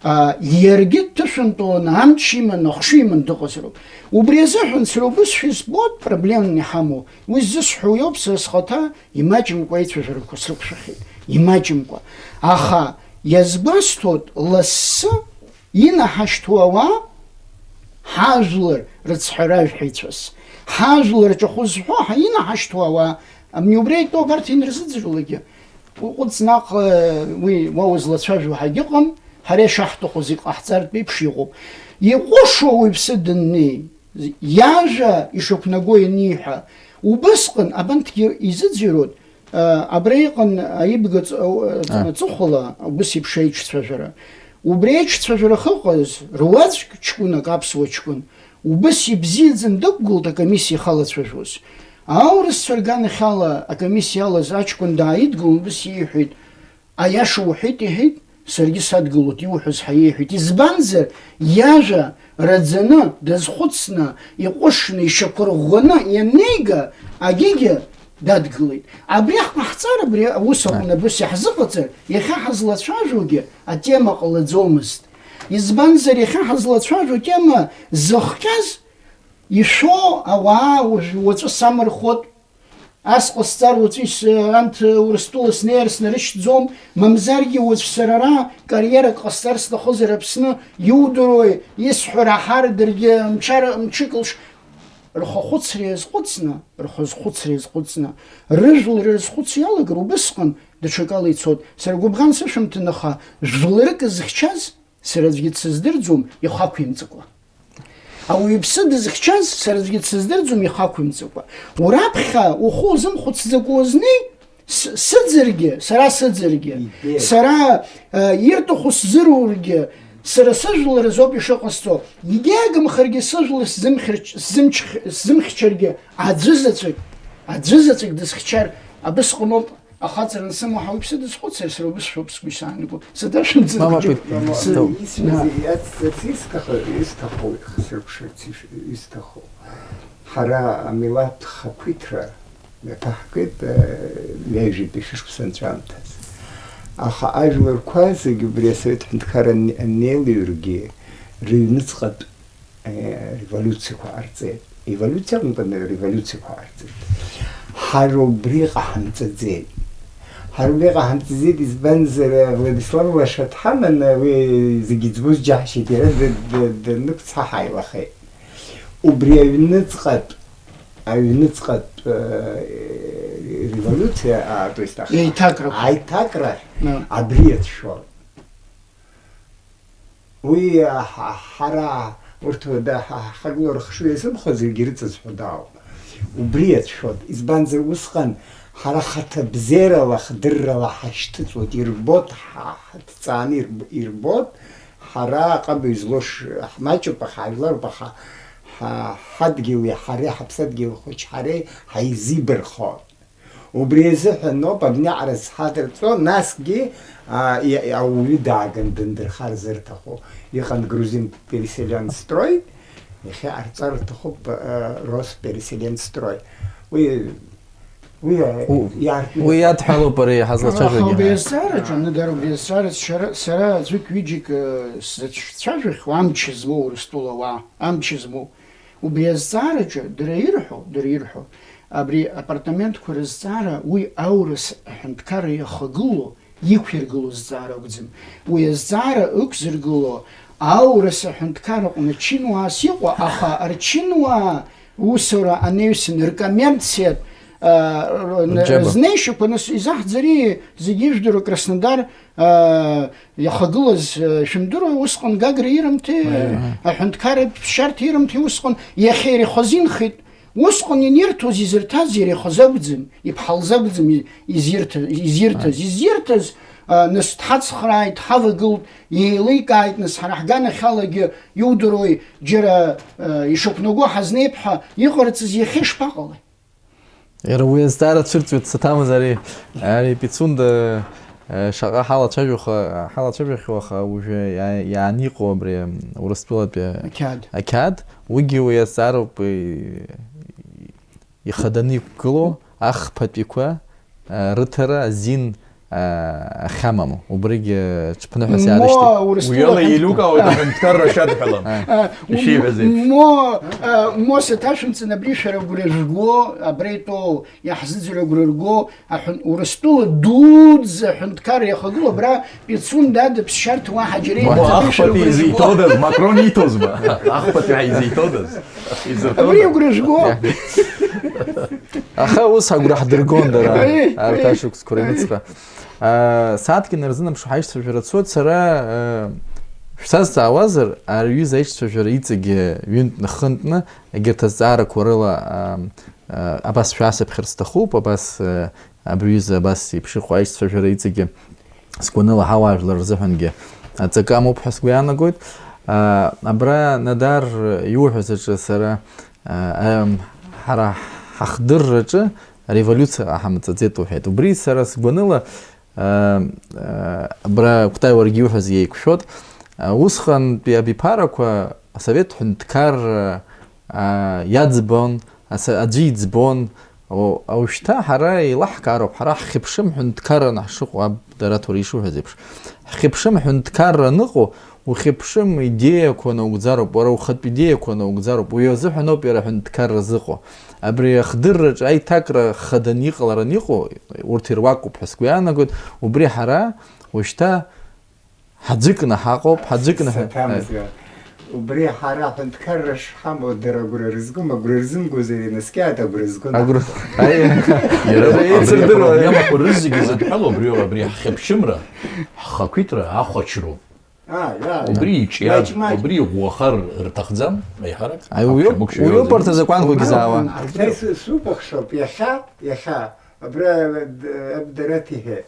а, иаргьы дҭышәынтәаланы амч иманы, ахшыҩ иманы дыҟазароуп. Убри азыҳәан сара убыс шәызбоит проблеманы иҳамоу. Уи ззысҳәо иоуп сара схаҭа имаҷымкәа аицәажәарақәа срықәшәахьеит, имаҷымкәа. Аха иазгәасҭоит, лассы инаҳашьҭуа ауаа, ҳажәлар рыцҳаражәҳәаҩцәа, ҳажәлар рҿахәы зҳәо, ҳа инаҳашьҭуа ауаа, абни убри итәоуп арҭ инарзыӡырҩлакгьы. Уҟәыҵ наҟ, уи уа узлацәажәо ҳагьыҟам, ҳара ишаҳҭаху зегь ҟаҳҵартә еиԥш иҟоуп. Иҟәышуа уаҩԥсы даннеи, иажәа ишақәнаго ианиҳәа, убысҟан абанҭгьы изыӡырҩуеит, а, абра иҟан аибга ҵ-, а, А. Аҵыхәала убыс еиԥш аиҿцәажәара. Убри аиҿцәажәара ахьыҟаз, руаӡәк ҷкәынак, аԥсуа ҷкәын, убыс ибзиаӡаны дықәгылт акомиссиа ихалацәажәоз. Аурысцәа рганахьала акомиссиа иалаз аҷкәын дааидгылан, убыс иеиҳәеит, Аиаша уҳәеит, иҳәеит, саргьы садгылоит, иуҳәаз ҳәа иеиҳәеит. Избанзар, иажәа раӡаны, дазхәыцны, иҟәышны, ишьақәырӷәӷәаны ианнеига, агьигьы дадгылеит. Абри ҳҟаҳҵар, абри аус аҟны абыс иаҳзыҟаҵар, иахьа ҳазлацәажәогьы атема ҟалаӡомызт. Избанзар, иахьа ҳазлацәажәо тема зыхҟьаз ишәо ауаа уажә уаҵәы самырхәот, ас ҟасҵар уаҵәы ис-, анҭ Урыстәыла снеир снарышьҭӡом, мамзаргьы уаҵә сара ара кариерак ҟасҵар сҭахызар Аԥсны, иудыруеи, исҳәо раҳар даргьы мчара-, мчык лш-, рхахәыцра иазҟәыҵны, рхазхәыцра иазҟәыҵны, рыжәлар ирызхәыцо иалагар убысҟан даҽакала ицот. Сара гәыбӷан сышәымҭан, аха жәларык зыхьчаз сара аӡәгьы дсыздырӡом ихақәимҵакәа. Ауаҩԥсы дызхьчаз сара аӡәгьы дсыздырӡом ихақәимҵакәа. Ураԥхьа ухы узымхәыцӡакәа узнеи, с-, сыӡыргьы, сара сыӡыргьы, Идея. Сара, э, ирҭаху сзырургьы, сара сыжәлар азоуп ишыҟасҵо. Егьагымхаргьы сыжәлар сзымхьырч-, сзымч-, сзымхьчаргьы аӡәы заҵәык, аӡәы заҵәык дысхьчар абысҟаноуп. Ахаҵара ансымоу ҳауаҩԥсы дызхәыцыр, сара убыс шәоуп сгәы исаанаго. Саҭашәымҵан Мама хәыҷуп. Пит-, Сҭоуп. Исҭаху, исҭаху ихсырԥшырц иш-, исҭаху. Ҳара амилаҭ хақәиҭра мҩаԥаҳгеит, э, ҩажәитәи шәышықәса анҵәамҭаз. Аха ажәларқәа зегьы убри асовет ҳәынҭқарра ан-, анеилаҩргьы рыҩныҵҟатә Е, револиуциақәа ҟарҵеит. Еволиуциа акәымкәаны, револиуциақәа ҟарҵеит. Ҳара убри ҟаҳамҵаӡеит. Ҳара убри ҟаҳамҵаӡеит, избанзар, Владислав лаша дҳаманы, уи зегьы иӡбоз џьаҳшьеит, иара д-, д-, данықәцҳа ҳаилахеит. Убри аҩныҵҟатә, аҩныҵҟатә, э, револиуциа, а, то есть, ах-, Еиҭакрақәа. Аиҭакра Ну. Абри иацәшәон. Уи, ҳа-, ҳара урҭ да-, ҳа-, ҳхагылоу рыхшыҩ иазымхо зегьы ирыҵазҳәо дауп. Убри иацәшәоит. Избанзар, усҟан ҳара хаҭабзиарала, хдыррала ҳашьҭыҵуеит, ирбоит, ҳа-, ҳҭҵааны ирб-, ирбоит, ҳара аҟабаҩ злоу ш-, ҳмаҷуп, аха ҳажәларуп, аха ҳа-, ҳадгьыли ҳареи, ҳаԥсадгьыл хәыҷ ҳареи ҳаизибархоит. Убри азыҳәан ауп абни аҟара зҳадырҵо, насгьы, а, и-, ауаҩы дааган дындырхар зырҭаху. Иҟан Грузин переселенстрой, иахьа ҟарҵар рҭахуп, а, Роспереселенстрой. Уи, уи, У-, иар-, уи иадҳәалоуп ари ҳазлацәажәогьы. Аха убри азҵаараҿы, Ныдар, убри азҵаараҿы сара, сара аӡәык-ҩыџьак, э, сзацәцәажәахьоу амч змоу Урыстәыла ауаа, амч змоу. Убри азҵаараҿы дара ирҳәо, дара ирҳәо, абри апартаментқәа рызҵаара уи аурыс аҳәынҭқарра иахагылоу, иқәиргылоу зҵаара акәӡам. Уи азҵаара ықәзыргыло аурыс аҳәынҭқарра аҟны чынуаас иҟоу, аха рчынуаа усура анаҩсан ркоммерциатә, а, р-, Рџьаба. Рзнеишьақәа нас изаҳӡари зегьы ижәдыруа Краснодар, аа, иахагылаз, э, шәымдыруеи, усҟан Гагра ирымҭеи, Аиеи. Аҳәынҭқарратә ԥсшьарҭа ирымҭеи, усҟан иахьа иара ихазинхеит. Усҟан инирҭоз, изырҭаз иара ихазы акәӡам, иԥҳа лзы акәӡам и-, изирҭа-, изирҭаз. Аиеи. Изирҭаз, а, нас дҳацхрааит, дҳавагылт, еиликааит, нас ҳара ҳганахьалагьы иудыруеи, џьара, а, ишақәнаго ҳазнеип ҳәа иҟарҵаз иахьа ишԥаҟалеи? Иара уи азҵаара цәырҵуеит, саҭамыз ари, ари Пицунда, э, шаҟа ҳалацәажәоха-, ҳалацәажәахьоу, аха уажәы иа-, иаан иҟоу абри, м, Урыстәылатәи Ақьаад. Ақьаад, уигьы уи азҵаароуп, и-, ихаданы иқәгылоу ахԥатәиқәа, э, рыҭара азин, а, ахьамам. Убригьы ҽԥныҳәас Мо иаарышьҭит. Урыстәыла Уи ала ҳәынҭқар- еилукаауеит аҳәынҭқарра шьадҳәалам. А, Ишиҳәаз еиԥш. Мо, а, мо саҭашәымҵан абри шәара агәра жәго, абра итәоу, иаҳзыӡырҩ агәра рго, аҳәын-, Урыстәыла дуӡӡа аҳәынҭқарра иахагылоу абра Пицунда ада ԥсшьарҭа уаҳа џьара Мо иҟаӡам, шәара ахԥатәи агәра жәго. Изиҭодаз, Макрон ииҭозма? Ахԥатәи ҳәа изиҭодаз? Изырҭодаз? Абри агәра жәго. Аха ус агәра ҳдыргон дара, Еи, арҭ еи. Ашықәсқәа рыҩныҵҟа. Аа, сааҭк инарзынаԥшуа ҳаишьцәажәара цоит, сара, аа, шәсазҵаауазар, ари аҩыза аишьцәажәара иҵегьы ҩынтәны, хынтәны, егьырҭ азҵаарақәа рыла, аа, аа, абас шәасыԥхьар сҭахуп, абас, аа, абри аҩыза абас еиԥш иҟоу аишьцәажәара иҵегьы сгәаныла ҳауаажәлар рзыҳәангьы аҵакы амоуп ҳәа сгәы иаанагоит. Аа, абра, Надар, иуҳәаз аҿы сара, аа, ам, ҳара ҳахдырраҿы ареволиуциа ҟаҳамҵаӡеит уҳәеит. Убри сара сгәаныла, аа, аа, абра, Кәтай, уаргьы иуҳәаз еиқәшәот. Аа, усҟантәи абиԥарақәа асовет ҳәынҭқарра, аа, иаӡбон, аса-, аӡәы иӡбон, О, уажәшьҭа ҳара еилаҳкаароуп, ҳара ҳхьыԥшым ҳәынҭқарраны ҳшыҟоу, аб, Дараҭ, уара ишуҳәаз еиԥш. Ҳхьыԥшым ҳәынҭқарра аныҟоу, ухьыԥшым идеиақәа наугӡароуп, уара ухатә идеиақәа наугӡароуп, уи азыҳәаноуп иара аҳәынҭқарра зыҟоу. Абри ахдырраҿы аиҭакра хаданы иҟалараны иҟоу, урҭ ируакуп ҳәа сгәы иаанагоит, убри ҳара уажәшьҭа ҳаӡыкны ҳаҟоуп, ҳаӡыкны ҳәа. Саҭамзар, убри ҳара аҳәынҭқарра шҳамоу дара агәра рызгом, агәра рзымгозар инаскьааит агәра згон. Агәра. Аи. Иара Иара абри еицырдыруа. Апроблемақәа рызегьы зыдҳәалоу абри, абри ҳхьыԥшымра, ҳхақәиҭра ахәаҽроуп. А, иа, иа. Убри иҿиар, Маҷ-маҷ. Убри иӷәӷәахар рҭахӡам, еиҳарак. Аи, уиоуп, Аԥхьа мықәшәа уиоуп иоуӡам. Урҭ азакәанқәагьы заауа. Ҳа ису-, субахшоуп, иахьа, иахьа, абра, э, Абдарат иҳәеит.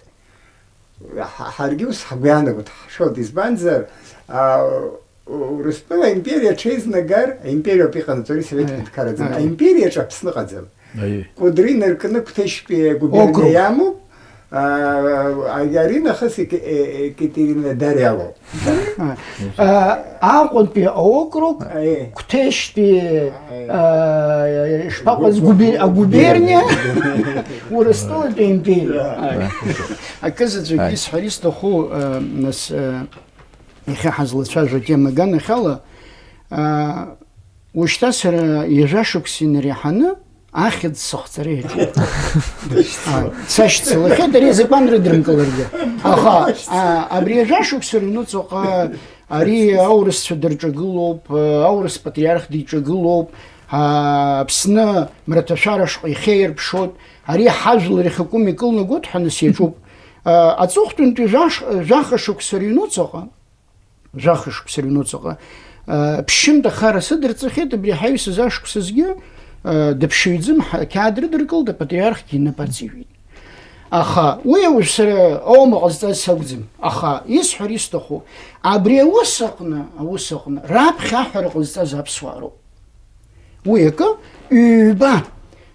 Ҳа-, ҳаргьы ус ҳгәы иаанагоит, ҳшоит, избанзар, а, Урыстәыла аимпериа аҽеизнагар, аимпериоуп иҟанаҵо, ари Совет Аи, ҳәынҭқарраӡам, аи. Аимпериаҿы Аԥсны ыҟаӡам. Аиеи. Кәыдры инаркны Қәҭешьтәи агуберниа Округ. Иамоуп, а, а, ари нахыс Еке-, Е-, Екатеринодар иалоуп. А, Аҟәантәи аокруг, Аиеи. Қәҭешьтәи, Аиеи. А, ишԥаҟаз, губе-, агуберниа, Урыстәылатәи аимпериа. Аиеи. Акызаҵәык Аиеи. Исҳәар исҭаху, а, нас, а, Иахьа ҳазлацәажәо атема аганахьала, аа, уажәшьҭа сара ҩажәа шықәса инареиҳаны ахьӡ сыхҵара иаҿуп. Аа, сашьцылахьеит, ари азакәан рыдрымкыларгьы. Аха, аа, абри ҩажәа шықәса рыҩнуҵаҟа ари аурысцәа дырҿагылоуп, аурыс патриарх диҿагылоуп, аа, Аԥсны мраҭашәара шҟа ихеирԥшоит, ари ҳажәлар иахьакәым икылнагоит ҳәа нас иаҿуп. Аа, аҵыхәтәантәи жәаш-, жәаха шықәса рыҩнуҵаҟа, жәаха шықәса рыҩнуҵаҟа, аа, ԥшьынтә ахара сыдырҵахьеит, абри ҳаҩсыз ашықәсазгьы, аа, дыԥшыҩӡым, ҳа-, ақьаад рыдыркылт, апатриархгьы инапы аҵижәеит. Аха уи уажә сара ауама ҟазҵаз сакәӡам. Аха исҳәар исҭаху, абри аус аҟны, аус аҟны, раԥхьа аҳәара ҟазҵаз аԥсуаа роуп. Уи акы, ҩба,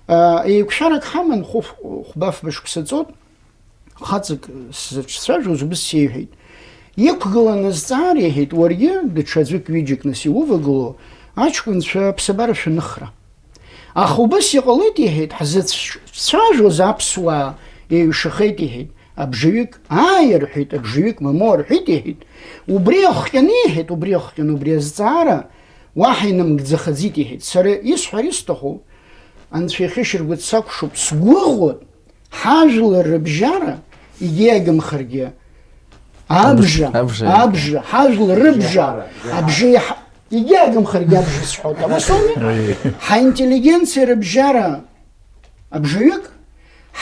аа, еиқәшәарак ҳаман, хәы-, хәба-фба шықәса ҵуеит, Хаҵак сзыцәцәажәоз убыс сеиҳәеит. Иқәгылан азҵаара, иҳәеит, уаргьы даҽаӡәык ҩыџьак нас иувагылоу аҷкәынцәа аԥсабара шәаныхра. Аха убас иҟалеит, иҳәеит, ҳзыцәцәажәоз аԥсуаа еиҩшахеит, иҳәеит, абжаҩык ааи рҳәеит, абжаҩык мамоу рҳәеит, иҳәеит. Убри ахҟьаны, иҳәеит, убри ахҟьаны, убри азҵаара уаҳа инамгӡахаӡеит, иҳәеит. Сара исҳәар исҭаху, Анцәа ихьышьаргәыҵ сакәшоуп, сгәыӷуеит, Ҳажәлар рыбжьара, егьиагымхаргьы, абжа, Абжа, абжа. Абжа, ҳажәлар рыбжа, Жьара, жьара. Абжа иаҳ-, егьиагымхаргьы абжа сҳәоит, аус ауми? Ҳаинтеллигенциа рыбжьара абжаҩык,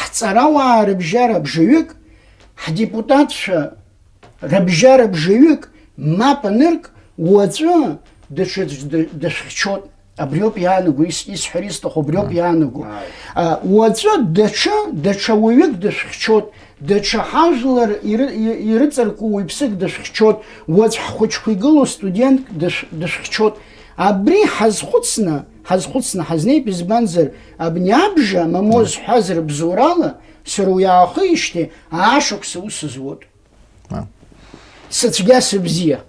ҳҵарауаа рыбжьара абжаҩык, ҳдепутатцәа Рыбжьара бжаҩык мап анырк, уаҵәы даҽаӡә д-, дышәхьчоит. Абриоуп иаанаго, ис-, исҳәар исҭаху абриоуп Ааи. Иаанаго. Ааи. А, уаҵәы даҽа, даҽа уаҩык дышәхьчоит, даҽа ҳажәлар иры-, и-, ирыҵаркуа уаҩԥсык дышәхьчоит, уаҵә ҳхәыҷқәа игылоу студентк дышә-, дышәхьчоит. Абри ҳазхәыцны, ҳазхәыцны ҳазнеип, избанзар, абни абжа, мамоу Ааи. Зҳәаз рыбзоурала, сара уи аахижьҭеи аашықәса ус зуеит. Ааи. Сыцәгьа сыбзиа.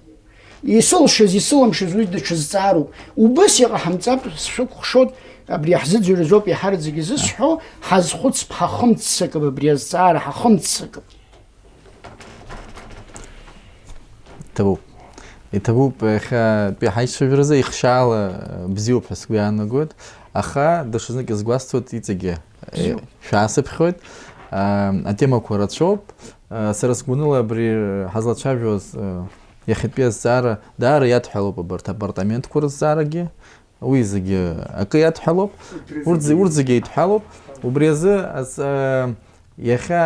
Исылшаз, исылымшаз уи даҽа зҵаароуп. Убас иҟаҳамҵап, сшәыкәхшоуп, абри ҳзыӡырҩыз ауп иаҳараӡак изысҳәо, ҳазхәыцп, ҳахымццакып абри азҵаара, ҳахымццакып. Иҭабуп. Иҭабуп, иахьатәи ҳаицәажәаразы ихшьаала бзиоуп ҳәа сгәы иаанагоит, аха даҽазнык иазгәасҭоит иҵегьы. Бзиоуп. Шәаасыԥхьоит. Аа, атемақәа рацәоуп. Сара сгәаныла абри ҳазлацәажәоз, иахьатәи азҵаара даара иадҳәалоуп абарҭ апартаментқәа рызҵаарагьы. Уи зегьы акы иадҳәалоуп. Урҭ зегьы, урҭ зегьы еидҳәалоуп. Убри азы ас-, иахьа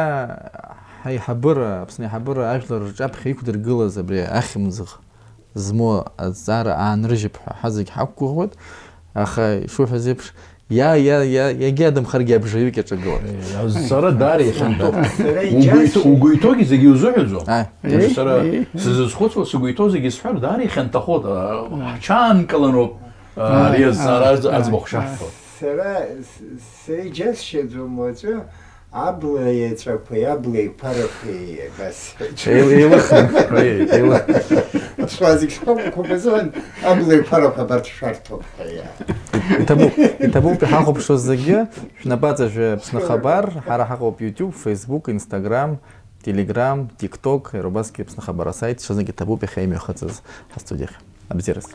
ҳаиҳабыра, Аԥсны аиҳабыра ажәлар рҿаԥхьа иқәдыргылаз абри ахьымӡӷ змоу азҵаара аанрыжьып ҳәа ҳазегь ҳақәгәыӷуеит. Аха ишуҳәаз еиԥш, Иа, иа, иа, иагьадамхаргьы абжаҩык иаҿагылан. Э, азҵаара даара ихьанҭоуп. Сара Угәы иџьасшьоит. Иҭо-, угәы иҭоугьы зегьы узыҳәаӡом. Ааи. Ус сара Ааи. Сзызхәыцуа, сгәы иҭоу зегьы исҳәар, даара ихьанҭахоит. А, Ааи. Ҳҽаанкыланоуп, а, Ааи. Ари азҵаара Ааи. Аӡ-, Ааи. Аӡбахә шаҳҳәо. Сара, с-, сара иџьасшьаӡом уаҵәы абла иаҵәақәеи абла еиқәарақәеи абас. Еил-, еилыхны. Еи, еилых-. Аԥсуаа зегь шԥакәу, қәабазыҳәан абла еиқәарақәа абарҭ шәарҭоуп ҳәа, иа. Иҭабуп, иҭабуп иҳахәаԥшуаз зегьы, шәнапаҵаҩы Аԥсны Хабар, ҳара ҳаҟоуп YouTube, Facebook, Instagram, Telegram, TikTok, иара убасгьы Аԥсны Хабар асайт, ҽазнык иҭабуп иахьа имҩахыҵыз ҳастудиахь. Абзиараз.